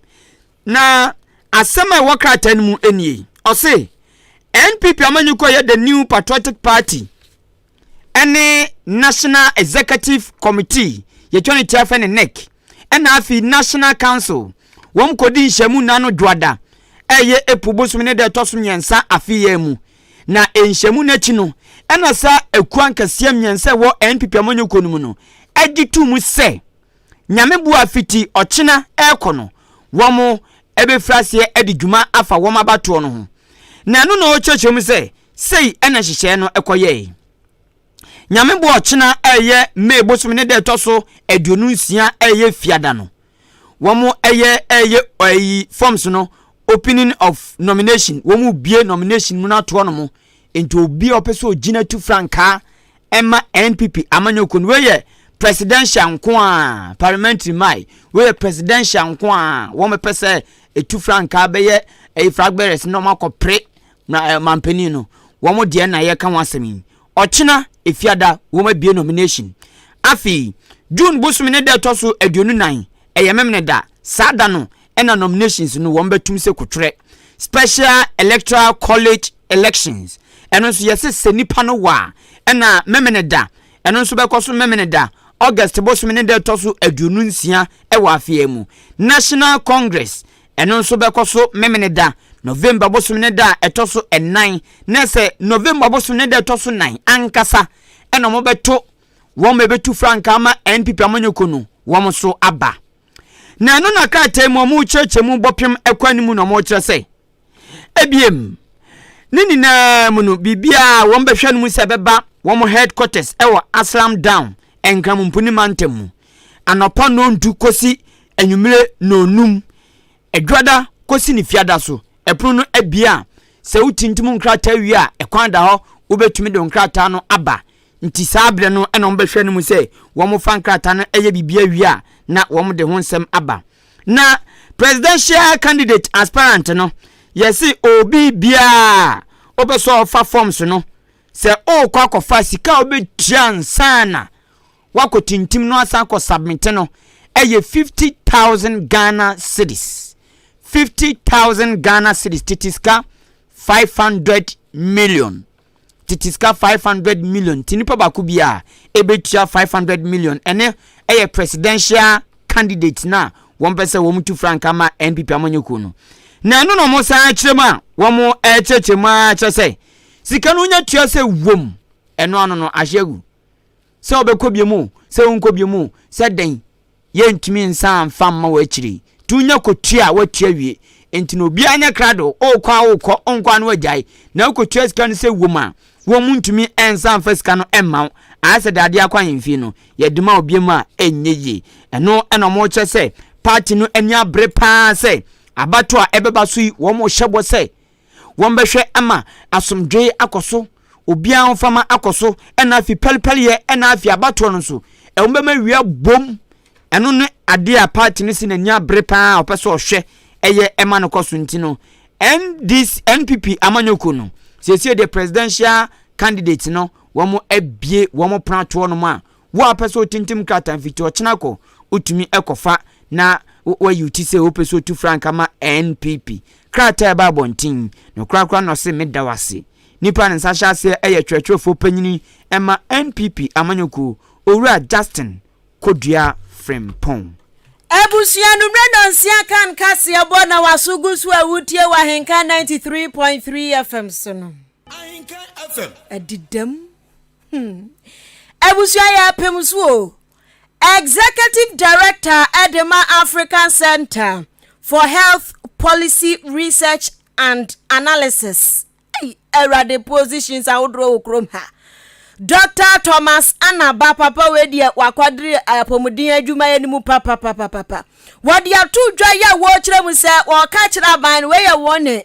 S2: na asɛm a ɛwɔ krataa no mu nie. Ɔse NPP amanyɔkuo yɛ the New Patriotic Party ɛne National Executive Committee, yɛtwa ne tia fɛ ne NEC, ɛna afei National Council, wɔn kɔdi nhyɛmu nano dwoada ɛyɛ Epu bosom ne deɛ ɛtɔ so 3 afe yɛn mu. Na nhyɛmu n'akyi no ɛna sa ekua nkɛseɛ 3 ɛwɔ NPP amanyɔkuo no mu no ɛgye tu mu sɛ Nyame bu afiti ɔkyena ɛrekɔ no wɔn ɛbɛfiri aseɛ ɛde dwuma afa wɔn abatoɔ no ho. Na ɛno na ɔkyerɛkyerɛ mu sɛ sei ɛna nhyehyɛeɛ no ɛkɔyɛɛ. Nyame bu ɔkyena ɛyɛ May bosom ne deɛ ɛtɔ so 26, ɛyɛ fiada no, wɔn ɛyɛ ɛyi forms no, opening of nomination, wɔn mu bie nomination mu no atoɔ no mo. Nti obi a ɔpɛ sɛ ogyina tu frankaa ɛma NPP amanyɔkuo no, wei presidential nko a, parliamentary mai, wei presidential nko a, wɔn pɛ sɛ etu frankaa bɛyɛ ɛyi flag bearers na wɔn akɔpere na mampanin no, wɔn deɛ na yɛka ho asɛm yi. Ɔkyena efiada wɔn abie nomination. Afei June bosom ne da ɛtɔ so 24, ɛyɛ Memene da, saa da no ɛna nominations no wɔn bɛtum sɛ kotwerɛ. Special Electoral College elections, ɛno nso yɛsɛ sɛ nipa no wɔ a, ɛna Memene da, ɛno nso bɛkɔ so Memene da, August bosom ne da ɛtɔ so 26 ɛwɔ afeɛ mu. National Congress, ɛno nso bɛkɔ so Memene da, November bosom ne da ɛtɔ so 4. Na sɛ November bosom ne da ɛtɔ so 4 ankasa ɛna wɔn bɛto wɔn bɛbɛtu frankaa ma NPP amanyɔkuo no wɔn nso aba. Na ɛno na krataa mu wɔn rekyerɛkyerɛ mu bɔpem ɛkwan no mu na wɔn rekyerɛ sɛ ebiem ne nyinaa mu no biribiara wɔn bɛhwɛ no mu sɛ ɛbɛba wɔn headquarters ɛwɔ Aslam Down, Nkramomponi mantam mu, anɔpa 9:00 kɔsi anwummere 5:00, adwada kɔsi ne fiada so. Ɛpono no abie a sɛ wotintim nkrataa wie a, ɛkwan da hɔ, wobɛtumi de nkrataa no aba. Nti saa berɛ no ɛna wɔn bɛhwɛ no mu sɛ wɔn fa nkrataa no ɛyɛ biribi awie a na wɔn de ho nsɛm aba. Na presidential candidate aspirant no, yɛsi obi biara wopɛ sɛ ɔfa forms no sɛ ɔrekɔ akɔfa sika a wobɛtua nsa na wakɔ tintim no asan akɔ submit no ɛyɛ 50,000 Ghana cedis. 50,000 Ghana cedis, tete sika 500 million, tete sika 500 million. Ti nipa baako bi a ɛbɛtua 500 million, ɛne ɛyɛ presidential candidate na wɔn pɛ sɛ wɔn tu frankaa ma NPP amanyɔkuo no. Na ɛno na wɔn san akyerɛ mu a wɔn ɛkyerɛkyerɛ mu a kyerɛ sɛ sika no nya tua sɛ wom, ɛno ano no ahyɛ agu sɛ ɔbɛkɔ bie mu, sɛ ɔnkɔ bie mu, sɛ dɛn. Yɛntumi nsan mfa mma wo akyiri. Nti wonya kɔtua a, woatua awie. Nti no obiara nyɛ krado, wokɔ a wokɔ, wonkɔ a na woagyae. Na wokɔtua sika no sɛ wom a, wɔn ntumi nsan mfa sika no mma wo. Ayɛ sɛ dadeɛ akɔ ahemfie no, yɛde ma wo biom a, ɛnyɛ yie. Ɛno na wɔkyerɛ sɛ party no ani abere paa sɛ abatoɔ a ɛbɛba so yi, wɔhyɛ bɔ sɛ Wɔbɛhwɛ ama asomdwoe akɔ so, obiara ahofama akɔ so, ɛna afei pɛrepɛreyɛ, ɛna afei abatoɔ no nso, wɔbɛma wia bom. Ɛno ne adeɛ a party no si n'ani abere paa a ɔpɛ sɛ ɔhwɛ ɛyɛ ɛma no kɔ so nti no, NDC, NPP amanyɔkuo no, siesie deɛ presidential candidate no, wɔn abie wɔn pono atoɔ nom a, Wo a wopɛ sɛ wotintim krataa mfiti ɔkyena kɔ, wotumi kɔfa na woayi wo ti sɛ wopɛ sɛ wotu franka ma NPP. Krataa a ɛba abɔnten no korakora na ɔse meda wo ase. Nipa a ne nsa hyɛ aseɛ yɛ twerɛtwerɛfoɔ panyini ma NPP amanyɔkuo, Owura Justin Kodua Frimpong.
S1: Abusua no mmerɛ nɔnsia kan kaseɛbɔ na w'aso gu so a wotie wɔ Ahenka 93.3 FM so no.
S9: Ahenka FM.
S1: Ɛdedam. Hmm. Abusua yɛ apem so o. Executive Director de ma African Center for Health Policy Research and Analysis. Ei, Awurade positions ahodoɔ wɔ kurom ha. Dr. Thomas Anaba papa wei deɛ wakwadere apɔmuden adwumayɛ no mu papapapapa. Wɔde ato dwa yɛ wɔrekyerɛ mu sɛ wɔka kyerɛ aban no wei yɛ wɔn ne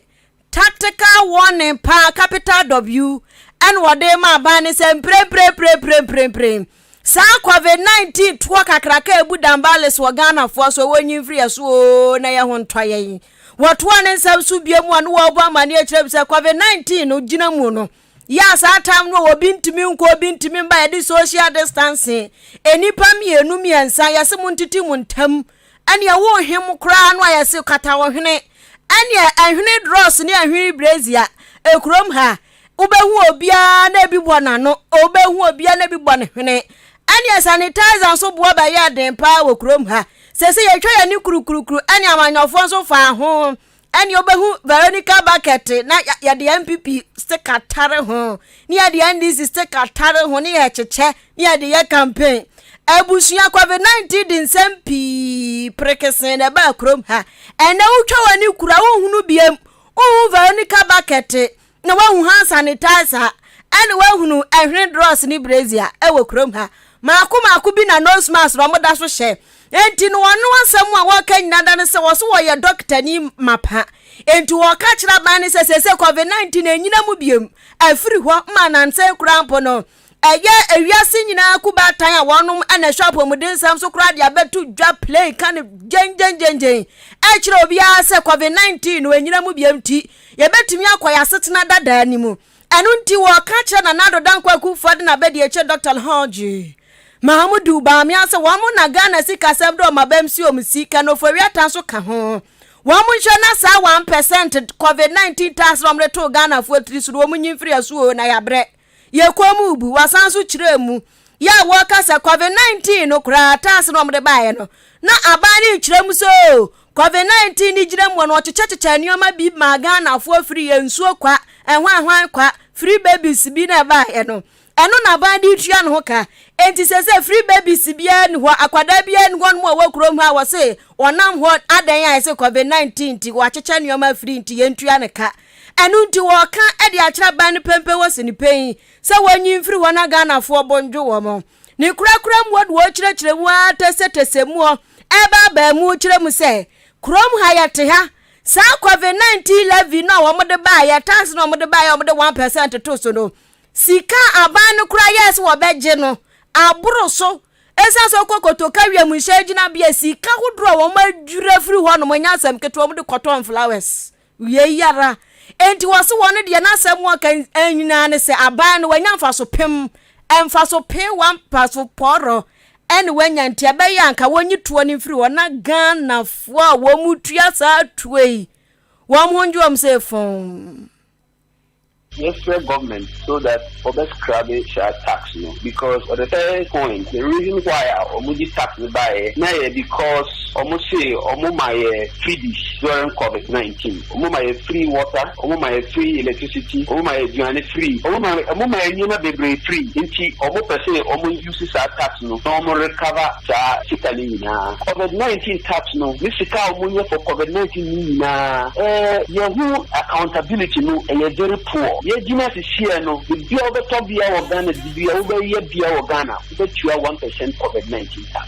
S1: Tactical warning paa, capital W, ɛna wɔde rema aban no sɛ mprempremprempremprem saa covid 19 toɔ kakraka a ebu dambales wɔ Ghanafoɔ so wɔnyi mfiri yɛ so oo na yɛ ho ntɔ yɛn. Wɔtoa ne nsɛm so bie mu a no wɔrebɔ amaneɛ kyerɛ mu sɛ covid 19 no gyina mu no yɛ a saa tam no obi ntumi nkɔ obi ntumi mba yɛde social distancing nnipa mmienu mmiɛnsa yɛse mo ntete mo ntam Ɛneɛ wo hem koraa no a yɛse kata wo hwene. Ɛneɛ ɛhwene drɔs ne ɛhwene brezia ekurom ha wobɛhu obiara na ebi bɔ n'ano, wobɛhu obiara na ebi bɔ ne hwene. Ɛneɛ sanitizer nso boɔ bɛyɛɛ den paa wɔ kurom ha. Sese yɛtwa yɛn ani kurukurukuru ɛne amanyɔfoɔ nso faa ho. Ɛneɛ wobɛhu Veronica bucket na yɛde NPP sticker tare ho, ne yɛde NDC sticker tare ho, ne yɛkyekyɛ, ne yɛde yɛ campaign. Abusua COVID-19 de nsɛm pii perekesee na ɛbaa kurom ha. Ɛnɛ wotwa w'ani kura wonhunu biem, wonhu Veronica bucket, na woahu hand sanitizer ɛne woahunu ɛhwene drɔs ne brazier ɛwɔ kurom ha maako maako bi na nose mask na wɔda so hyɛ enti no wɔn asɛm a wɔka nyina da no sɛ wɔso wɔyɛ dɔktani mapa enti wɔka kyerɛ aban no sɛ sɛsɛ covid-19 ɛnyina mu biom afiri hɔ ma nansa koraa mpo no Ɛyɛ ewiase nyinaa kubaatan a wɔnom na ɛhwɛ apɔmuden nsɛm so koraa de abɛto dwa plane ka no gyengyengyengyen ɛkyerɛ obiara sɛ COVID-19 no ɛnyina mu biam nti yɛbɛtumi akɔ yɛn asetena dadaa no mu. Ɛno nti wɔka kyerɛ Nana Addo Dankwa Akufo-Addo na abadiakyire Dr. Alhaji Mahamudu Bawumia sɛ wɔn na Ghana sikasɛm de wɔn abam si wɔn si, Ken Ofori-Atta nso ka ho. Wɔn nhwɛ na saa 1% COVID-19 tax na wɔde too Ghanafoɔ tiri so no wɔn nyi mfiri ɛso o na yɛabrɛ. Yɛ kɔn mu rebu. Wɔsan nso kyerɛɛ mu yɛ a wɔka sɛ Covid 19 no koraa tax na wɔde baeɛ no, na aban no rekyerɛ mu sɛ oo, Covid 19 no gyina mu no wɔkyekyɛkyekyɛ nneɛma bi maa Ghanafoɔ firi yɛ nsuo kwa, ɛhwan hwan kwa, free babies bi na ɛbaeɛ no. Ɛno na aban de retua ne ho ka. Enti seesei free babies biara nni hɔ, akwadaa biara nni hɔnom a ɔwɔ kurom ha a wɔse ɔnam hɔ adɛn a ɛse Covid 19 nti wɔakyekyɛ nneɛma free nti yɛntua ne ka. Ɛno nti wɔreka de akyerɛ aban no pempen wɔ sini pɛn yi sɛ wɔnyi mfiri hɔ na Ghanafoɔ bo ndwo wɔn. Ne korakora mu hɔ de wɔrekyerɛkyerɛ mu ara tɛsɛtɛsɛ mu hɔ ɛrebaabaa mu kyerɛ mu sɛ kurom ha yɛte ha saa covid 19 levy no a wɔde baeɛ tax no a wɔde baeɛ a wɔde 1 percent to so no sika a aban no koraa yɛɛ sɛ wɔbɛgye no aboro so ɛsiane sɛ wokɔ kotoka wiemhyɛn gyinabea sika hodoɔ a wɔadwira firi hɔ nom ɛnyɛ asɛm ketewa wɔde kɔtɔn flowers Yei ara nti wɔse wɔn deɛ n'asɛm wɔka nyinaa ne sɛ aban no wanya mfaso pem, mfaso pee wa mfaso pɔrɔ ɛne wanya nti ɛbɛyɛ anka wɔnyi toɔ no mfiri hɔ na Ghanafoɔ a wɔn tua saa toɔ yi wɔn ho ngye wɔn sɛ fɔn.
S9: Yɛsrɛ government so that ɔbɛ scrabe saa tax no because at the first point the reason why a ɔmo gye tax no baeɛ na yɛ because ɔmo se ɔmo ma yɛ freebies during covid 19 ɔmo ma yɛ free water, ɔmo ma yɛ free electricity, ɔmo ma yɛ aduane free, ɔmo ma yɛ nneɛma bebree free, nti ɔmo pɛ sɛ ɔmo use saa tax no na ɔmo recover saa sika no nyinaa. Covid 19 tax no ne sika a ɔmo nyɛ for covid 19 no nyinaa, yɛn ho accountability no ɛyɛ very poor. Yɛgyina sisiɛ no, biribi a wobɛtɔ bia wɔ Ghana, biribi a wobɛyɛ bia wɔ Ghana, wobɛtua 1% covid 19 tax.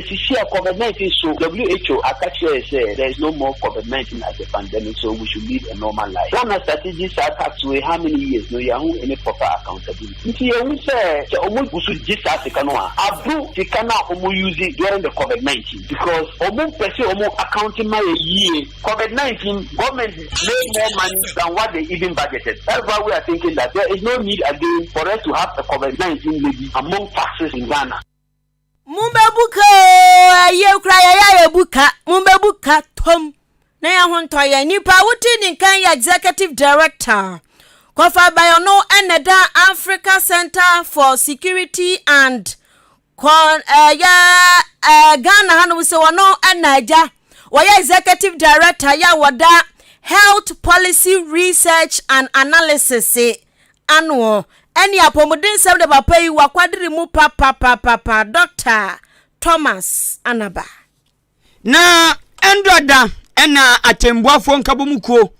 S9: Sisi a covid 19 so, WHO aka kyerɛ sɛ there is no more covid 19 as a pandemic, so we should live a normal life. Ghana strategy saa tax wei how many years no, yɛho any proper accountability, nti yɛhu sɛ ɔmo gu so gye saa sika no a abro sika no a ɔmo use during the covid 19 because ɔmo mpɛ sɛ ɔmo accounting ma yɛ yie. Covid 19, government made more money than what they even budgeted. That's why we are thinking that there is no need again for us to have a covid 19 levy among taxes in Ghana.
S1: Mumbɛbu ka o, ɛyɛ kura yɛyɛ a yɛbu ka, mumbɛbu ka tom na yɛn ho ntɔ yɛn. Nipa wote ne nkan yɛ Executive Director kɔfa bayɔno ɛna da Africa Center for Security and Con ɛyɛ Ghana hanom sɛ wɔno ɛna agya wɔyɛ Executive Director yɛ a wɔda Health Policy Research and Analysis ano ɛne apɔmuden nsɛm de papa yi wakwadere mu papapapapa, Dr Thomas Anaba.
S2: Na ɛndɔda ɛna atɛmbuafoɔ nkabom kuo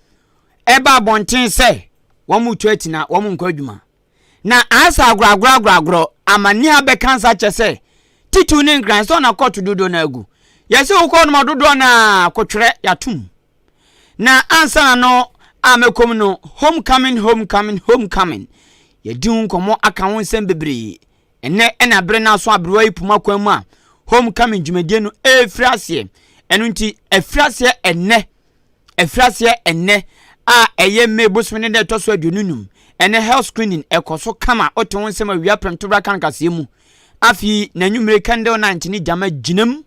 S2: ɛba abɔnten sɛ wɔn mu tu atina, wɔn mu nkɔ adwuma na asa agorɔ agorɔ agorɔ amanneɛ abɛka nsa kyɛ sɛ titu ne nkran sɛ ɔna kɔɔto dodoɔ no agu yɛsɛ wokɔ nom dodoɔ no a kotwerɛ yɛatom. Na ansa na no a mɛkɔm no, homecoming, homecoming, homecoming, yɛdi ho nkɔmmɔ aka ho nsɛm bebree. Ɛnɛ ɛna abere no aso aberewa yi poma kwan mu a homecoming dwumadie no ɛfiri aseɛ. Ɛno nti ɛfiri aseɛ ɛnɛ, ɛfiri aseɛ ɛnɛ a ɛyɛ May bosome ne dɛ ɛtɔ so 25. Ɛnɛ health screening ɛkɔ so kama, wote ho nsɛm awia prɛmtobra ka nkaseɛ mu. Afei n'anwummere candle night ne gyama gyinam.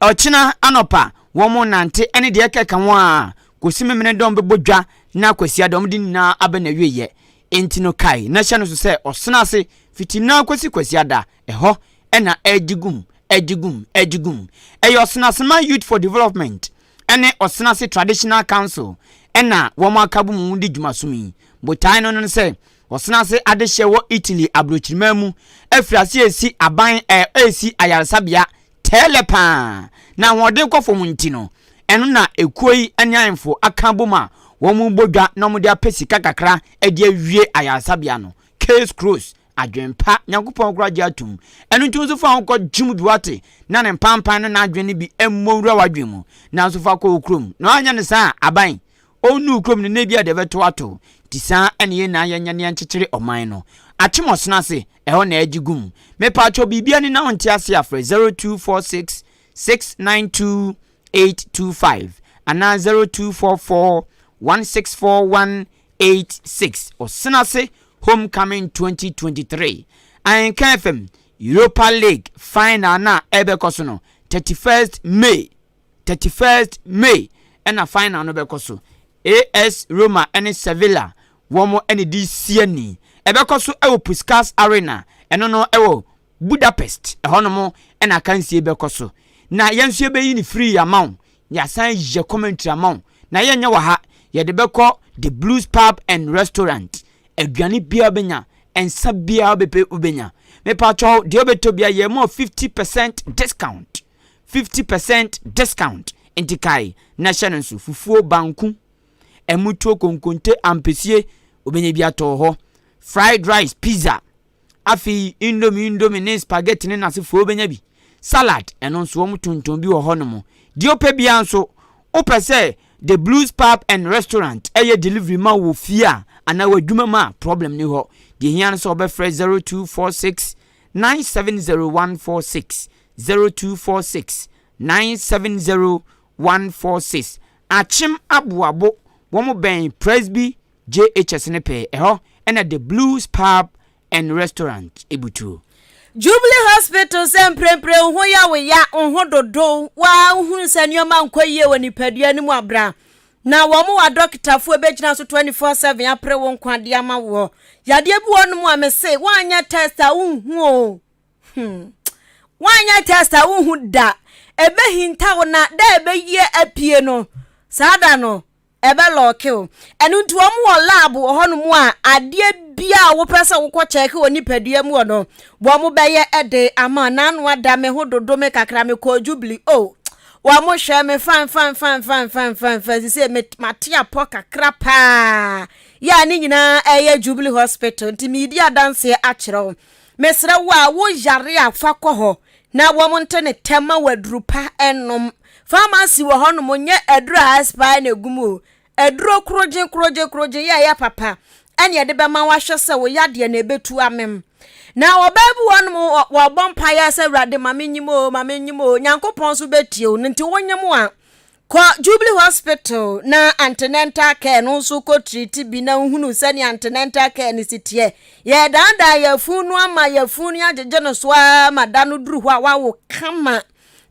S2: Ɔkyena anɔpa wɔn mo nante ɛne deɛ ɛkɛka ho a kòsi memene dɔm bɛbɔ dwa na kwasia dɔm de nyinaa aba na awieyɛ. Enti no kae na hyɛ no so sɛ ɔsena ase fiti na kɔsi kwasiada ɛhɔ ɛna ɛgye gum, ɛgye gum, ɛgye gum. Ɛyɛ Ɔsenasema Youth for Development ɛne Ɔsenase Traditional Council ɛna wɔn aka bɔ mu di dwumasom yi. Botae no no sɛ Ɔsenase adehyɛ wɔ Italy aburokyirima mu afiri ase esi aban esi ayaresabea tɛɛlɛ paa na ahoɔden kɔ fam, nti no ɛno na ekuo yi ne ahemfo aka bom a wɔn bɔ dwa na wɔde apɛ sika kakra de awie ayaresabea no. Case close. Adwempa Nyankopɔn kora gye atum. Ɛno nti nso fa ho kɔ gyim bi wate na ne mpampan no n'adwene no bi mmɔ wura w'adwene mu nanso fa kɔ wo kurom na wanyɛ no saa aban ɔnnu kurom no na bi a deɛ bɛto ato nti saa ɛne yɛn nyinaa yɛnyɛ ne yɛnkyekyere ɔman no. Akyem Ɔsena ase ɛhɔ na ɛgye gum. Mepatwɔ biribia ni na wonte ase afrɛ 0246 692 825 anaa 0244 164186. Ɔsena Homecoming 2023. Ahenka FM Europa League final na ɛbɛkɔ so no 31st May, 31st May ɛna final no bɛkɔ so. AS Roma ɛne Sevilla wɔn ɛne di siani. Ɛbɛkɔ so ɛwɔ Puskas Arena, ɛno no ɛwɔ Budapest ɛhɔnom ɛna akansie bɛkɔ so. Na yɛn nso yɛbɛyi ne free ama wo, yɛasan yɛ commentary ama wo na yɛnyɛ wɔ ha. Yɛde bɛkɔ The Blues Pub and Restaurant. Aduane biara bɛnya, nsa biara bɛpɛ wobɛnya. Mepatwɔ deɛ wobɛtɔ bia yɛ mɔ 50% discount, 50% discount. Nti kae na hyɛ no nso: fufuo, banku, ɛmutuo, konkonte, ampesie, wobɛnya bi atɔ hɔ, fried rice, pizza, afei Indomie, Indomie ne spaghetti ne n'asefoɔ wobɛnya bi, salad ɛno nso wɔn tontɔn bi wɔ hɔnom. Deɛ wopɛ biara nso, wopɛ sɛ The Blues Pub and Restaurant ɛyɛ delivery ma wɔ fie a anaa wɔ adwuma mu a, problem ni hɔ. Deɛ hia no sɛ wɔbɛfrɛ 0246 970146, 0246 970146. Akyem Aboabo, wɔn bɛn Presby JHS ne pɛɛ ɛhɔ ɛna The Blues Pub and Restaurant ebutuo.
S1: Jubilee Hospital sɛ mprempren wo ho yɛ wo ya, wo ho dodo, waa wohunu sɛ nneɛma nkɔ yie wɔ nipadua no mu abra. Na wɔn wɔ adɔkotafoɔ bɛgyina so 24/7 apere wo nkwa de ama woɔ. Yadeɛ bi wɔ hɔnom a mese woanyɛ test a wonhu o. Hmm. Woanyɛ test a wonhu da. Ɛbɛhinta wo na da a ɛbɛyie apue no, saa da no, ɛbɛ lɔɔke wo. Ɛno nti wɔn wɔ lab wɔ hɔnom a adeɛ biara a wopɛ sɛ wokɔ kyɛke wɔ nipadua mu wɔ no, wɔn bɛyɛ de ama. N'ano ada me ho dodo me kakra mekɔɔ Jubilee. Oh, wɔn hwɛ me fine fine fine fine fine fine fine sise me mate apɔ kakra paa. Yɛ a ne nyinaa ɛyɛ Jubilee Hospital nti meredi adanseɛ akyerɛ wo. Mesrɛ wo a wo yare a fa kɔ hɔ na wɔn nte ne tɛm ma wo aduru pa nnom. Pharmacy wɔ hɔ nom nyɛ aduru a expire na egu mu o. Aduro korogye korogye korogye yɛ ɛyɛ papa ɛne ɛde bɛma wo ahwɛ sɛ wo yadeɛ no ɛbɛtu amem. Na ɔbaa bi wɔ nom wɔbɔ mpaeɛ sɛ Awurade ma me nyim o ma me nyim o Nyankopɔn nso bɛtie wo no nti wo nyim a Kɔ Jubilee Hospital na antenatal care no nso kɔ treat bi na wohunu sɛnea antenatal care no si teɛ. Yɛdaadaa yafunu no ama yafunu no agyegye no so ara ma da no duru hɔ a wawo kama.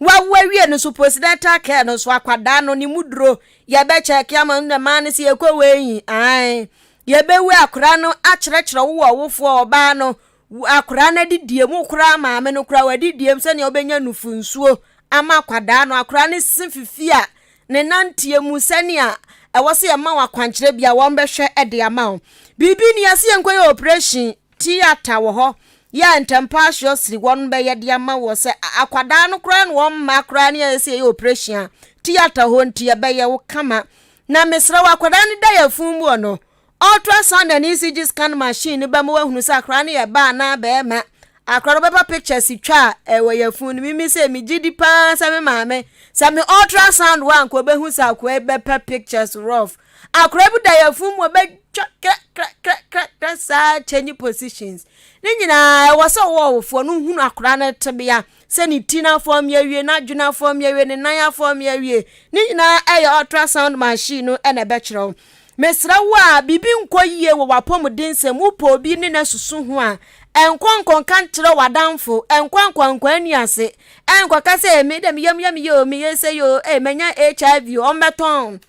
S1: Wawo awie no nso postnatal care no nso akwadaa no ne mu duro yɛbɛkyɛke ama no na maa no sɛ yɛkɔ wei ae. Yɛbɛwu akwadaa no akyerɛkyerɛ wo wɔ wofoɔ ɔbaa no Akwadaa no adidie mu koraa maame no koraa wadidie mu sɛnea wobɛnya nufu nsuo ama akwadaa no. Akwadaa no se fifi a ne nanteɛ mu sɛnea ɛwɔ sɛ yɛma wo akwankyerɛ bi a wɔn bɛhwɛ de ama wo. Biribi ni yɛse yɛnkɔyɛ operation theatre wɔ hɔ yɛ a ntɛmpa ahyeɛ siri wɔn bɛyɛ de ama wɔ sɛ akwadaa no koraa na wɔn mma koraa ne yɛyɛ sɛ yɛyɛ operation a theatre hɔ nti yɛbɛyɛ wo kama. Na mesrɛ wo akwadaa no da yɛfun mu wɔ no Ultrasound and ECG scan machine no bɛma woahunu sɛ akwadaa no yɛ baa anaa barima. Akwadaa no bɛba pictures twa a ɛwɔ yafunu no. Mimi sɛ megye di paa sɛ me maame, sɛ me ultrasound wɔ a nka ɔbɛhu sɛ akwadaa yi bɛpɛ pictures rough. Akwadaa bi da yafunu mu ɔbɛtwa krɛkrɛkrɛkrɛ saa change positions. Ne nyinaa ɛwɔ sɛ ɔwɔ ɔwofoɔ no hunu akwadaa no tebea sɛ ne ti no afɔm awie, n'adwene afɔm awie, ne nan afɔm awie. Ne nyinaa ɛyɛ ultrasound machine no na ɛbɛkyerɛ wo. Mesrɛ wo a, biribi nkɔ yie wɔ w'apɔmudensɛm mu, wopɛ obi ne no asusu ho a, nkɔ nkɔnka nkyerɛ w'adamfo, nkɔ nkɔnkɔ ani ase, nkɔka sɛ, me dɛ me yam yɛ me yɛ o, meyɛ sei o, ee manya HIV o, wɔbɛtɔn.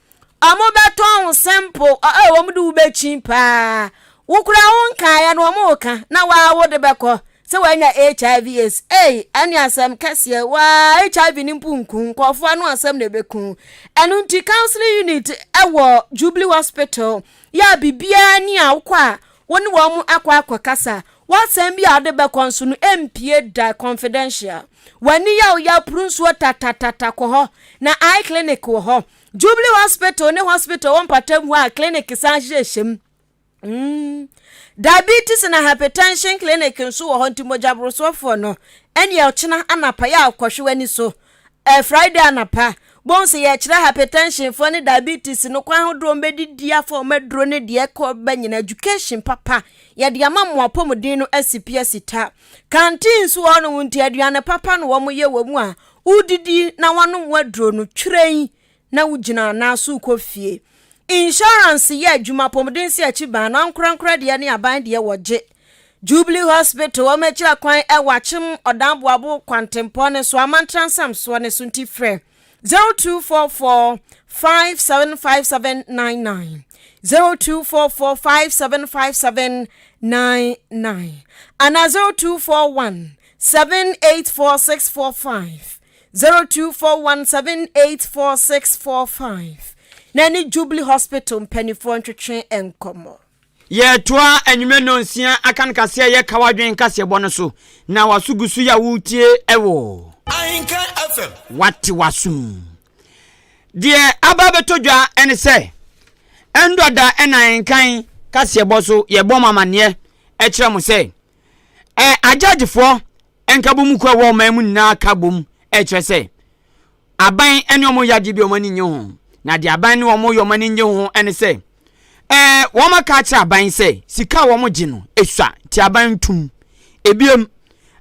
S1: Wɔbɛtɔn wo simple, ee wɔn de wo bɛkyi paa. Wo koraa wo nkaeɛ no wɔn reka na waa wo de bɛkɔ. Sɛ wanya HIV AIDS ei ɛne asɛm kɛseɛ waa HIV no mpo nku nkurɔfoɔ ano asɛm na ɛbɛku ɛno nti counseling unit ɛwɔ Jubilee Hospital yɛ a biribiara ni a wokɔ a wo ne wɔn akɔ akɔ kasa w'asɛm bi a wode bɛkɔ nso no ɛmpie da confidential w'ani yɛ wo ya puru nsuo tatatata kɔ hɔ na eye clinic wɔ hɔ Jubilee Hospital ne hospital wɔ mpatam hɔ a clinic san hyehyɛ mu Mm. Diabetes na hypertension clinic nso wɔ hɔ nti mogyaborosoɔfoɔ no ɛneɛ ɔkyena anapa yɛ a kɔhwe w'ani so. Eh, Friday anapa bohu sɛ yɛkyerɛ hypertension foɔ ne diabetes no kwan ahodoɔ mbɛdidi afa wɔn aduro ne deɛ ɛkɔ ba nyina education papa yɛde ama mo apɔmuden no asi pi asi ta. Canteen nso wɔ hɔnom nti aduane papa na wɔn yɛ wɔ mu a wodidi na wɔanom w'aduro no twerɛn na wogyina anaa so rekɔ fie. Insurance yɛ adwuma, apɔmuden si akyi ban no, ankorankora deɛ ne aban deɛ wɔgye. Jubilee Hospital, wɔn akyira kwan ɛwɔ Akyem Ɔdan Boabo kwantempɔn no so, Amantra nsamsoɔ no so nti frɛ 0244 575799 0244 575799 anaa 0241 784645. 0241784645 na ɛne Jubilee Hospital mpanimfoɔ ntwetwe nkɔmmɔ.
S2: Yɛretoa anwummerɛ nnɔnsia aka no kaseɛ a ɛyɛ Kawadwen kaseɛbɔ no so, na w'aso gu so yɛ a woretie wɔ.
S10: Ahenkan FM.
S2: Wate w'asom. Deɛ aba abɛtɔ dwa ne sɛ, ɛndɔ da na Ahenkan kaseɛbɔ so yɛbɔ mo amanneɛ kyerɛ mo sɛ, ɛ agyagyefoɔ Nkabom kuo a ɛwɔ ɔman mu nyinaa ka bom kyerɛ sɛ aban ne wɔn yɛ adeɛ bi a wɔn ani nnye ho. Na deɛ aban ne wɔn yɛ wɔn ani nnye ho ne sɛ ɛɛ wɔn aka akyerɛ aban sɛ sika a wɔn gye no esua nti aban ntum. Ebiem,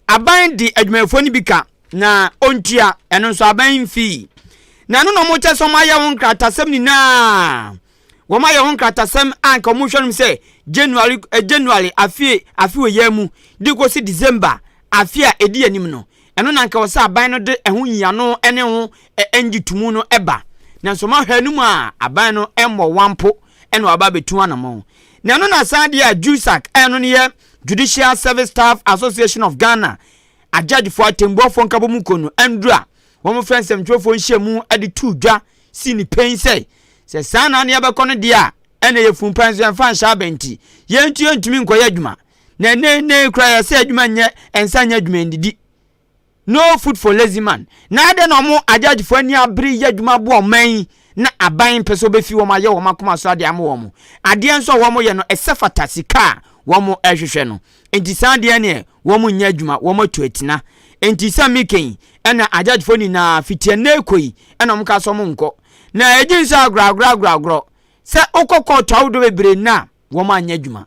S2: aban de adwumayɛfoɔ no bi ka na ɔntua ɛno nso aban mfii. Na ɛno na wɔn kyɛ sɛ wɔn ayɛ ho nkratasɛm nyinaa. Wɔayɛ ho nkratasɛm a anka wɔhwɛ no sɛ January, eh, January afe afe wɔ yɛn mu de kɔsi December afe a ɛdi anim no. Ɛno na anka wɔ sɛ aban no de ɛho nyiano ne ho ngyetomu no ba. Nanso wɔahwɛ no mu a aban no mmɔ wɔn mpo na wɔaba abɛtu anamɔn. Na ɛno na saa adeɛ a JUSAG a ɛno no yɛ Judicial Service Staff Association of Ghana agyagyefoɔ atɛmbuafoɔ nkabɔmu kuo no nduru a wɔfrɛ nsɛmtwerɛfoɔ nhyiamu de too dwa sii ne pɛn sɛ sɛ saa na aneɛ bɛkɔ no deɛ a ɛna yɛ funu pɛn so yɛmfa nhyɛ aba nti yɛntu yɛntumi nkɔyɛ adwuma na ɛnɛ ɛnɛ kura yɛsɛ adwuma nyɛ ɛnsa nyɛ adwuma ndidi No food for lazy man. Na adɛn na wɔn agyagyefoɔ ani abere yɛ adwuma boa ɔman yi na aban mpɛ sɛ ɔbɛfi wɔn ayɛ wɔn akoma so adeɛ ama wɔn. Adeɛ nso a wɔyɛ no ɛsɛ fata sika a wɔhwehwɛ no. Enti saa adeɛ neɛ wɔn nyɛ adwuma, wɔn atu atina. Enti sɛ meka yi ɛna agyagyefoɔ nyinaa fiti ɛnnɛ rekɔ yi ɛna wɔn ka sɛ wɔn nkɔ. Na ɛgye nso agorɔ agorɔ agorɔ agorɔ sɛ wokɔ kɔɔto ahodoɔ bebree nnɛ a wɔn anyɛ adwuma.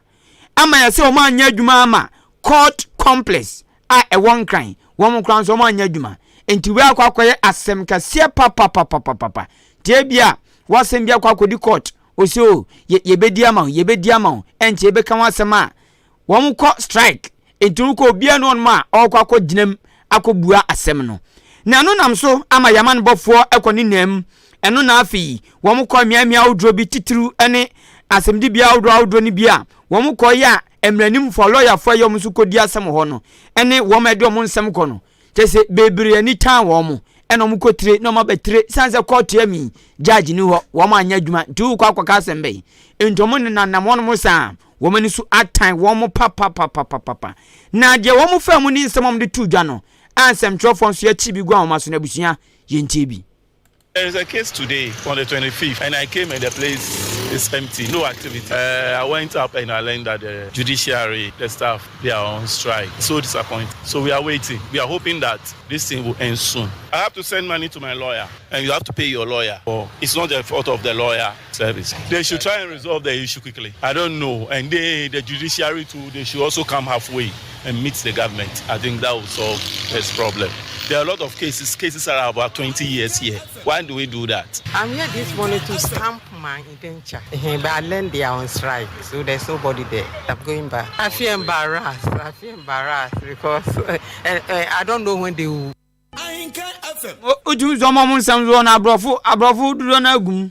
S2: Ama yɛsɛ wɔn anyɛ adwuma ama court complex a ɛwɔ Nkran, wɔn koraa nso wɔn anyɛ adwuma. Nti wei akɔ akɔyɛ asɛm kɛseɛ papapapapapa. Nti ebia w'asɛm bi akɔ akɔdi court, ɔsi o yɛ yɛbɛdi ama wo, yɛbɛdi ama wo, ɛnkyɛ yɛbɛka ho asɛm a wɔn kɔ strike. Nti wokɔ obiara ne wɔn a ɔrekɔ akɔ gyinam akɔbua asɛm no. Na ɛno nam so ama yɛamanebɔfoɔ kɔ ne nam. Ɛno na afei wɔn kɔ mmeammea ahodoɔ bi titiriw ne asɛmdibea ahodoɔ ahodoɔ no bi a wɔn kɔ yɛ a mmaranimfoɔ lɔyafoɔ a ɛyɛ wɔn nso kɔdi asɛm wɔ hɔ no ne wɔn a ɛde wɔn nsɛm kɔ no kyɛ sɛ bebree ani tan wɔn ɛna wɔn kɔ tire na wɔn abɛtire san sɛ kɔɔto ami judge ni hɔ wɔn anyɛ adwuma nti wokɔ akɔka asɛm bɛyi nti wɔn nenanam wɔn mo saa wɔn ani so atan wɔn papapapapapa na deɛ wɔn faa mu ne nsɛm a wɔde to dwa no a nsɛmtwerɛfoɔ nso yɛkyi bi gu ahoma so no abusua yɛntie bi.
S10: There is a case today on the 25th, and I came and the place is empty, no activity. Uh, I went up and I learned that the judiciary, the staff, they are on strike. So disappointed. So we are waiting. We are hoping that this thing will end soon. I have to send money to my lawyer, and you have to pay your lawyer. It's not the fault of the lawyer service. They should try and resolve the issue quickly. I don't know. And they, the judiciary too, they should also come halfway and meet the government. I think that will solve this problem. There are a lot of cases. Cases are about 20 years here. Why do we do that?
S11: I'm here this morning to stamp my indenture. Eh, but I learned they are on strike, so there's nobody there. I'm going back. I feel embarrassed. I feel embarrassed because uh, uh, I don't know when they will.
S2: Wotumi sɛ ɔma ɔmo nsɛm soɔ no aborɔfo aborɔfo dodoɔ no agu mu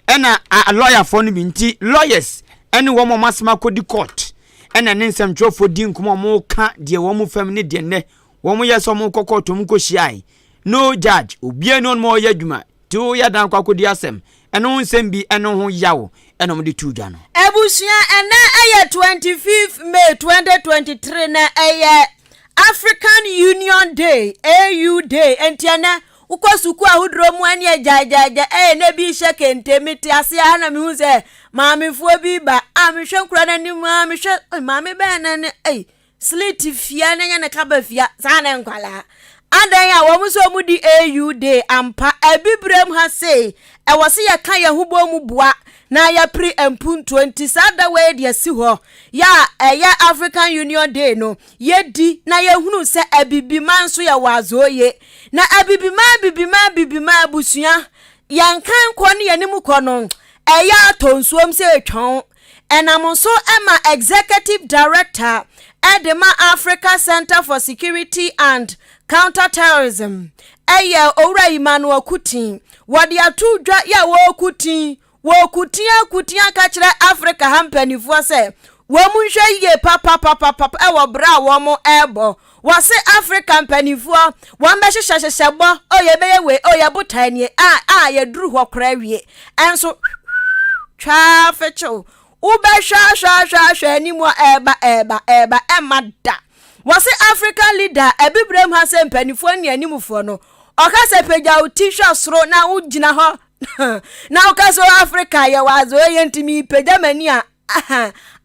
S2: ɛna lɔyafoɔ no bi nti lawyers ɛne wɔn ɔmo asɛm akɔdi court ɛna ne nsɛmtwerɛfoɔ di nkɔmɔ ɔmo ka deɛ wɔn fam ne deɛ nnɛ wɔn yɛ sɛ wɔn kɔ court wɔn kɔ hyiae no judge obiara ne wɔn ɔyɛ adwuma nti woyɛ dan kɔ akɔdi asɛm ɛno ho nsɛm bi ɛno ho yaw ɛna wɔn de tu dwa no.
S1: Abusua ɛnɛ ɛyɛ 25th May 2023 na ɛyɛ African Union Day, AU Day, enti ɛnɛ wokɔ sukuu ahodoɔ mu ɛne agyaagyaagya ɛyɛ na bi hyɛ kente mete ase ha na mehu sɛ maamefoɔ bi ba a mehwɛ nkura no anim a mehwɛ maame bɛn na ne ei slit fia na nyɛ ne kaba fia saa na nkwalaa adan a wɔn nso wɔn di AU Day ampa abibirem ha sei ɛwɔ se yɛka yɛn ho bɔ mu boa na yɛpere mpuntuo nti saa da wei de asi hɔ yɛ a ɛyɛ African Union Day no yɛdi na yɛhunu sɛ abibiman nso yɛwɔ azooye na abibiman abibiman abibiman abusua yɛn kan kɔ ne yɛn anim kɔ no ɛyɛ atɔ nsuom sɛ etwɔn ɛnam nso ɛma Executive Director ɛde ma Africa Center for Security and Counter-Terrorism ɛyɛ Owura Emmanuel Kuti wɔde ato dwa yɛ a wɔrekuti wɔrekuti akuti aka kyerɛ Africa ha mpanimfoɔ sɛ wɔn nhwɛ yie papapapapa ɛwɔ berɛ a wɔn ɛrebɔ wɔse Africa mpanimfoɔ wɔn bɛhyehyɛhyehyɛ bɔ o yɛbɛyɛ wei o yɛ botae nie a a yɛduru hɔ koraa wie ɛnso twaa fekyew wobɛhwɛ ahwɛ ahwɛ ahwɛ anim a ɛreba ɛreba ɛreba ɛmma da wɔse African leader abibirem ha sɛ mpanimfoɔ ne animfoɔ no ɔka sɛ pagya wo ti hwɛ soro na wogyina hɔ na woka sɛ Africa yɛwɔ adze ɔyɛ ntumi pagya m'ani a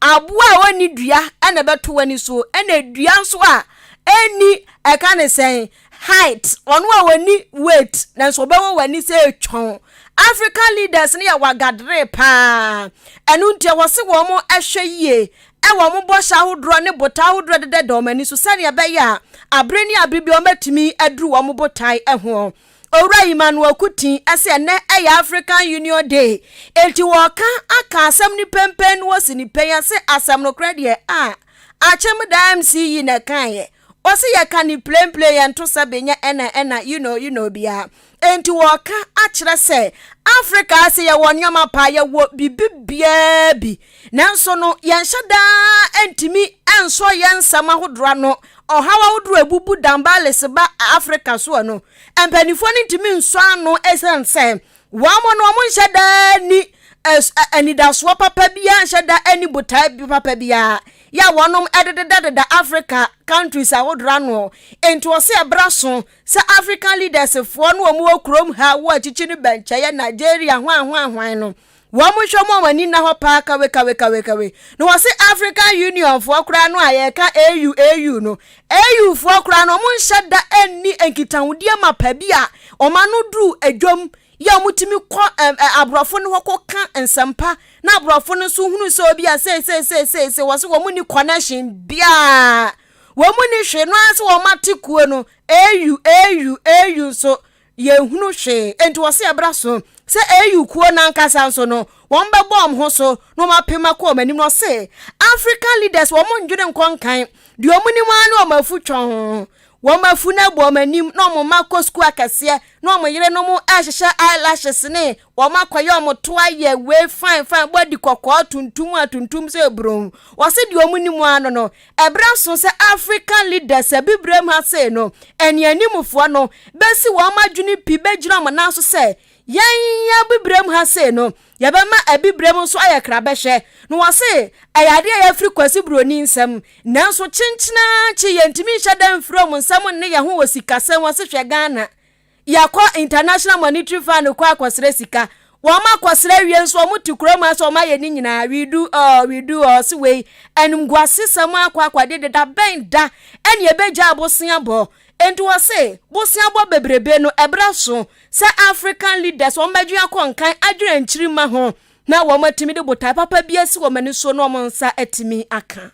S1: aboa a ɔnni dua ɛna ɛbɛto w'ani so ɛna dua nso a ɛnni ɛka ne sɛn height ɔno a wɔni weight nanso ɔbɛwɔ w'ani sɛ etwɔn African leaders no yɛ wagadere paa ɛno nti ɛwɔ se wɔn ɛhwɛ yie ɛwɔ wɔn bɔhyɛ ahodoɔ ne botae ahodoɔ deda da wɔn ani so sɛdeɛ ɛbɛyɛ a abere ne abere bi wɔn bɛtumi aduru wɔn botae ho. Owura Emmanuel Kuti ɛsɛ ɛnɛ ɛyɛ African Union Day enti wɔka aka asɛm no pɛmpɛn no wɔsi ne pɛn ase asɛm no korɛ deɛ a akyɛm da MC yi na ɛkaeɛ. Ɔse yɛka no plain plain yɛnto sɛbe nyɛ ɛna ɛna you know you know biaa. Enti wɔɔka akyerɛ sɛ Africa ha se yɛwɔ nneɛma paa, yɛwɔ biribi biaa bi, nanso no yɛnhyɛ daa ntumi nsɔ yɛn nsɛm ahodoɔ ano, ɔhaw ahodoɔ a ɛbubu Dambales ba Africa soɔ no, mpaninfoɔ no ntumi nsɔ ano ɛsiane sɛ wɔn no wɔn nhyɛ daa ni anidasoɔ papa biara, nhyɛ da ani botae bi papa biara yɛ a wɔnom ɛdededadeda Africa countries ahodoɔ ano. Enti ɔse ɛbra so sɛ African leaders foɔ no wɔn wɔ kurom ha wɔ akyikyi no bɛnkyɛyɛ Nigeria hwan hwan hwan no wɔn nhwɛ mu a wɔn ani nna hɔ paa kawe kawe kawe kawe na wɔse African Union foɔ koraa no a yɛka AU AU no AU foɔ koraa no wɔn nhyɛ da nni nkitahodie mapa bi a wɔn ano duru adwam yɛ a wɔtumi kɔ ɛ ɛ aborɔfo no hɔ kɔka nsɛmpa na aborɔfo no nso hunu sɛ obi a sei sei sei sei sei wɔse wɔn ni connection biara wɔn ni hwee no ara sɛ wɔn ate kuo no AU AU AU nso yɛnhunu hwee enti wɔse ɛbra so sɛ AU kuo no ankasa nso no wɔn bɛbɔ wɔn ho so na wɔn apem akɔ wɔn anim na wɔse African leaders wɔn ndwene nkɔ nkan deɛ wɔn nim ara ne wɔn afu twɔn wɔn afu no abɔ wɔn anim na wɔn mma kɔ sukuu akɛseɛ na wɔn yerenom rehyehyɛ eyelashes ne wɔn akɔyɛ wɔn to ayɛ wei fine fine body kɔkɔɔ tuntum a tuntum sɛ ebrom. Wɔse deɛ wɔn nim ara no no, ɛberɛ aso sɛ African leaders abibirem ha sei no, anianimfoɔ no bɛsi wɔn adwene pi bɛgyina wɔn nan so sɛ yɛn abibirem ha sei no, Yɛbɛma Abibirem nso ayɛ krabɛhwɛ. Na wɔse ɛyɛ adeɛ a yɛafiri Kwasi Broni nsam. Nanso kyenkyen ara kye yɛntumi nhyɛ da mfiri wɔn nsam nne yɛn ho wɔ sikasɛm. Wɔse hwɛ Ghana, yɛakɔ International Monetary Fund kɔ akɔsrɛ sika. Wɔn akɔsrɛ awie nso wɔn te kurom ha sɛ wɔn ayɛ ne nyinaa. We do all, we do all. Se wei, animguasesɛm akɔ akɔde deda bɛn da ɛne yɛbɛgyae bosea bɔ. Enti wɔse boseabɔ bebrebe no ɛberɛ so sɛ African leaders wɔn bɛdwen akɔ nkan adwene nkyirimma ho na wɔn atumi de botae papa bi asi wɔn ani so na wɔn nsa atumi aka.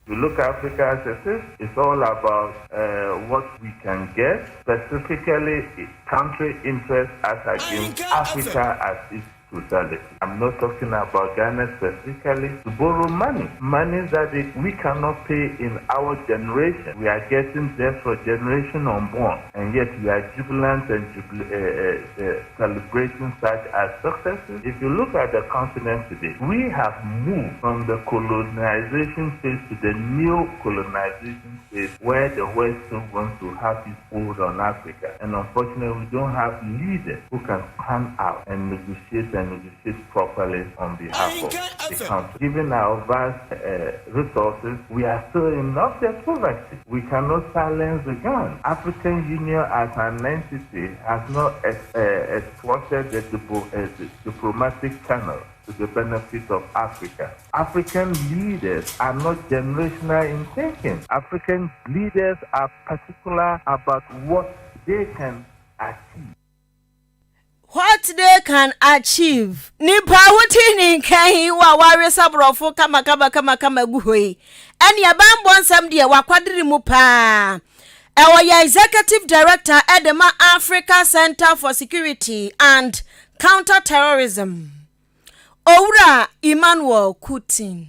S12: You look Africa as it is, it's all about uh, what we can get, specifically country interests as against Africa as its totality. I'm not talking about Ghana specifically, to borrow money, money that we cannot pay in our generation. We are getting debt for generation unborn, and yet we are jubilant and jubil uh, uh, uh, celebrating such as successes. If you look at the continent today, we have moved from the colonization phase to the neo colonization phase where the West still wants to have its hold on Africa. And unfortunately, we don't have leaders who can stand out and negotiate and negotiate properly on behalf of the country. Given our vast uh, resources, we are still in object poverty. We cannot silence the gun. African Union as an entity has not ex uh, exploited the, uh, the diplomatic channel to the benefit of Africa. African leaders are not generational in thinking. African leaders are particular about what they can achieve.
S1: What they can achieve. Nipa a wote ne nka yi wɔ a wawesa borɔfo kama kama kama kama gu hɔ yi, ɛne ɛbanbɔ nsɛm deɛ wakwadere mu paa. Ɛwɔ yɛ Executive Director de ma Africa Center for Security and Counter-Terrorism, Owura Emmanuel Kutin.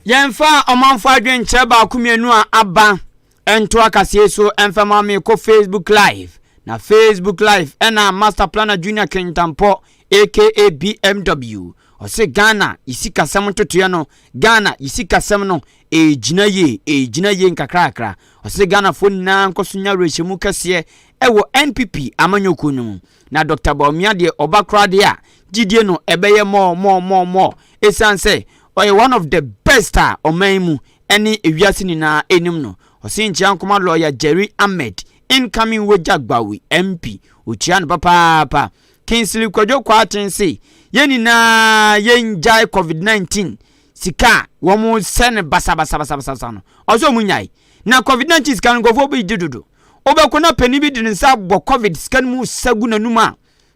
S2: Yɛmfa ɔmanfo adwenkyerɛ baako mmienu a aba nto akasie so mfa ma me kɔ Facebook Live. Na Facebook Live ɛna Master Planner Junior Kintampɔ aka BMW. Ɔse Ghana yi sikasɛm ntotoeɛ no, Ghana yi sikasɛm no ɛgyina yie, ɛgyina yie nkakrakra. Ɔse Ghanafoɔ nyinaa nkɔ so nya awerɛhyɛmu kɛseɛ ɛwɔ NPP amanyɔkuo no mu. Na Dɔkta Bawumia deɛ ɔba koraa deɛ a, gyidie no ɛbɛyɛ more more more more ɛsiane sɛ ɔyɛ one of the best a ɔman yi mu ɛne ewiase nyinaa ɛnim no. Ɔse nkyia nkɔma lawyer Jerry Ahmed, incoming Wagya Gbawe MP, ɔkyia no papaapa. Kingsley Kwadwo Kwarteng se yɛn nyinaa yɛngyae covid 19 sika a wɔn sɛ no basabasabasabasa no, ɔsɛ wɔn nyae. Na covid 19 sika no nkurɔfoɔ bi di dodo. Wobɛkɔ na panin bi de ne nsa abɔ covid sika no mu sa gu n'anum a,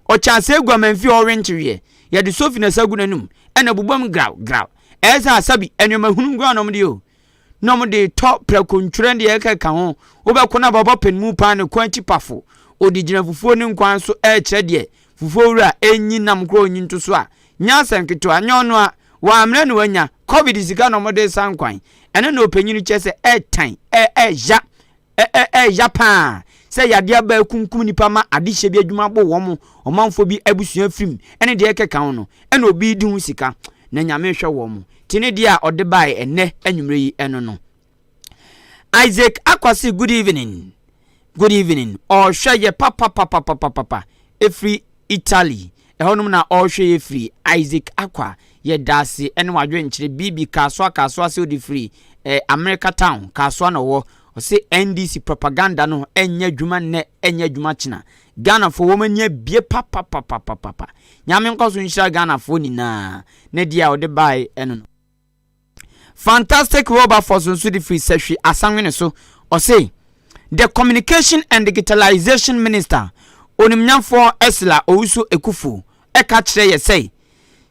S2: ɔkyɛ asɛ gu amanfi a ɔwe nkyeweɛ. Yɛde sofi na sa gu n'anum, ɛna bobom graw graw. Ɛyɛ sɛ asabi, nneɛma hunu nko ara na wɔde yɛ o. Na wɔde tɔ prɛko ntwerɛ deɛ ɛkeka ho. Wobɛkɔ na bɔbɔ panin mu paa ne kɔn akyi pafo. Ɔde gyina fufuo ne nkwan so ɛrekyerɛ deɛ fufuo wura ɛnyi nam koraa ɔnyi nto so a, nyɛ asɛm ketewa. Nyɛ ɔno a, wammrɛ na wanya. Covid sika na wɔde san kwan. Ɛno na ɔpanyin kyerɛ sɛ ɛtan, ɛya, ɛya paa sɛ yadeɛ aba akunkum nipa ma adehyɛ bi adwuma bo wɔn, ɔmanfoɔ bi abusua firim ɛne deɛ ɛkeka ho no, ɛna obi di ho sika na Nyame hwɛ wɔn. Ti ne deɛ a ɔde bae ɛnɛ anwummerɛ yi ɛno no. Isaac Akwasi, good evening. Good evening. Ɔhwɛ yɛ papapapapapapa ɛfiri Italy. Ɛhɔnom na ɔrehwɛ yɛ firi. Isaac Akwa, yɛda ase ɛne w'adwenkyerɛ. Bibi Kasoa Kasoa sɛ ɔde firi eh, America Town, Kasoa na ɔwɔ. Ɔse NDC propaganda no ɛnyɛ adwuma nnɛ, ɛnyɛ adwuma kyena. Ghanafoɔ wɔn ani abie papapapapapa. Nyame nkɔ so nhyira Ghanafoɔ nyinaa. Ne deɛ a ɔde bae ɛno no. Fantastic Wilberforce nso de firi Sahwi Asanwene so, ɔse, The Communication and Digitalization Minister, Onimnyamfoɔ Ursula Owusu Ekufu ɛka kyerɛ yɛ sɛ,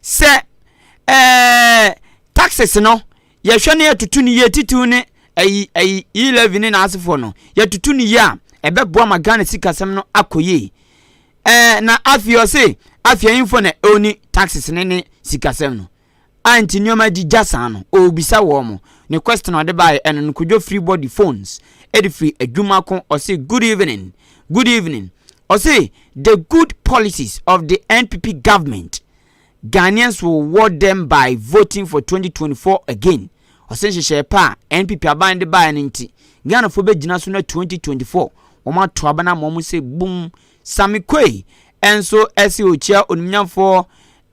S2: sɛ ɛɛ taxes no yɛhwɛ ne yɛtoto no yie titiriw ne ɛyi ɛyi e-levy ne n'asefoɔ no yɛtoto no yie a ɛbɛboa ma Ghana sikasɛm no akɔ yie. Ɛɛ na afei ɔse afei ahemfo na ɛoni taxes ne ne sikasɛm no. A nti nneɛma gyigya saa no ɔrebisa wɔn. Ne question a ɔde baeɛ ɛno no Kojo free body phones ɛde firi adwuma ko ɔse good evening good evening ɔse the good policies of the NPP government Ghanaians will reward them by voting for 2024 again. Ɔse nhyehyɛɛ pa a NPP aban de baeɛ no nti Ghanafoɔ bɛgyina so na 2024 wɔn ato aba no ama wɔn sɛ bum. Sammy Quay nso ɛse ɔkyia onimnyamfoɔ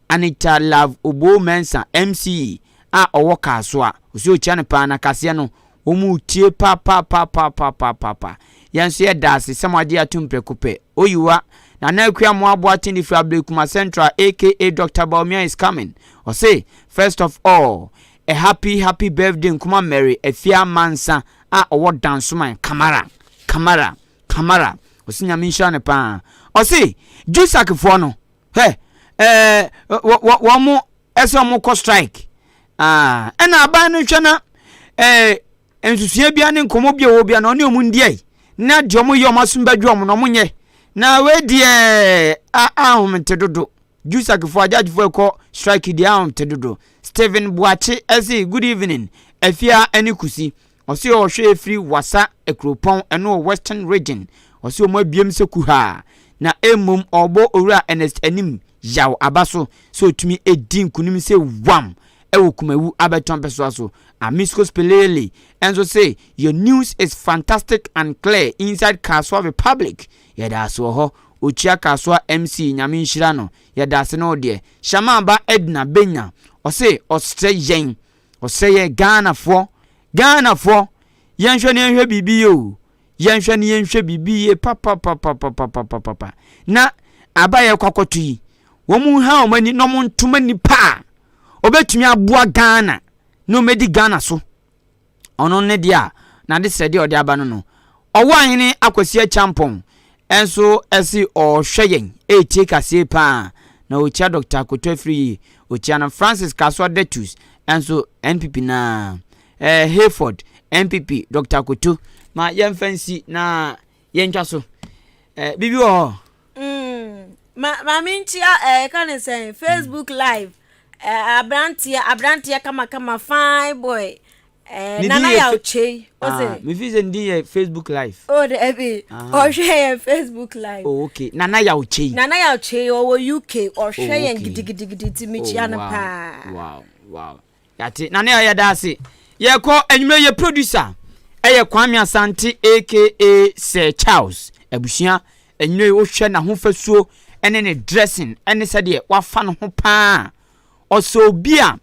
S2: Anita Love Obour Mensah, MCE, a ɔwɔ Kasoa. Ɔsi ɔkyia no paa na kaseɛ no wɔn retie papapapapapaapa. Yɛn nso yɛda ase sɛ mo agye atom prɛko pɛ. Oyiwa, Nana Akua Amoah Boateng de firi Ablekuma Central aka Doctor Bawumia is coming. Ɔse, First of all, a happy happy birthday nkoma Mary Afia Mansa a ɔwɔ Dansoman, Kamara, Kamara, Kamara. Ɔse Nyame nhyira no paa. Ɔse, Jusac foɔ no, Hɛ ɛɛ wɔ wɔn mo ɛsɛ wɔn kɔ strike aa ɛna aban no hwɛ na ɛɛ nsusua bia ne nkɔmɔ bi a wɔ bia na ɔne wɔn ndiɛ na deɛ wɔn yɛ wɔn asom bɛdwe wɔn na wɔn nyɛ na wei deɛ a ahomte dodo jusakfoɔ agyagyefoɔ ɛkɔ strike deɛ ahomte dodo. Stephen Boakye ɛse good evening Afia ɛne Kusi. Ɔse ɔhwɛ efiri Wassa akuropɔn ɛno wɔ Western Region. Ɔse ɔmo abiem sɛ kuhaa na mmom ɔɔbɔ Owura Ernest Anim yaw aba so sɛ ɔtumi edi nkunim sɛ wam ɛwɔ Kumawu abɛtɔ mpɛsoa so. Amisco Spelele nso se your news is fantastic and clear inside Kasoa Republic. Yɛdaase wɔ hɔ. Okyia Kasoa MC Nyame nhyira no. Yɛdaase ne wo deɛ. Shamaa ba Edna Benya ɔse ɔsrɛ yɛn Ɔsɛ yɛ Ghanafoɔ, Ghanafoɔ, yɛnhwɛ na yɛnhwɛ biribi yie o, yɛnhwɛ na yɛnhwɛ biribi yie papapapapapapapa. Na aba a yɛkɔ akɔto yi, wɔn nha wɔn ani na wɔn ntoma nipa a ɔbɛtumi aboa Ghana na wɔadi Ghana so. Ɔno ne deɛ a n'adesrɛdeɛ a ɔde aba no no. Ɔwɔ ahene Akwasi Acheampong nso se ɔrehwɛ yɛn retie kaseɛ paa na ɔkyia Dr. Akoto Afiri yie. Ɔkyia no Francis Kasoa Datus nso NPP na eh, Hayford NPP Dr. Akoto ma yɛmfa nsi na yɛntwa so. Eh, biribi wɔ hɔ?
S1: Mm, ma maame nkyia ɛɛ eh, ka ne sɛn Facebook live ɛɛ eh, aberanteɛ aberanteɛ kamakama fine boy ɛɛ eh, nana yaw kyei
S2: ɔsɛ. Ah, mefi sɛ ne din yɛ Facebook live.
S1: O oh, dɛbi ah. ɔhwɛ yɛn Facebook live.
S2: Oh, okay nana yaw kyei.
S1: Nana yaw kyei ɔwɔ UK ɔhwɛ oh, yɛn gidigidigidi ti mi kyia no oh, paa.
S2: Wow wow. Yɛate. Nana Yaa yɛda ase. Yɛkɔ anwummerɛ yɛ producer ɛyɛ Kwame Asante aka Sir Charles. Abusua anwummerɛ yi wohwɛ n'ahofasuo ɛne ne dressing ɛne sɛdeɛ wafa ne ho paa. Ɔsɛ obi a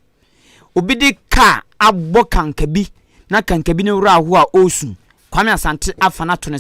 S2: obi de car abɔ kankabi na kankabi no werɛ aho a ɔresu. Kwame Asante afa no ato ne.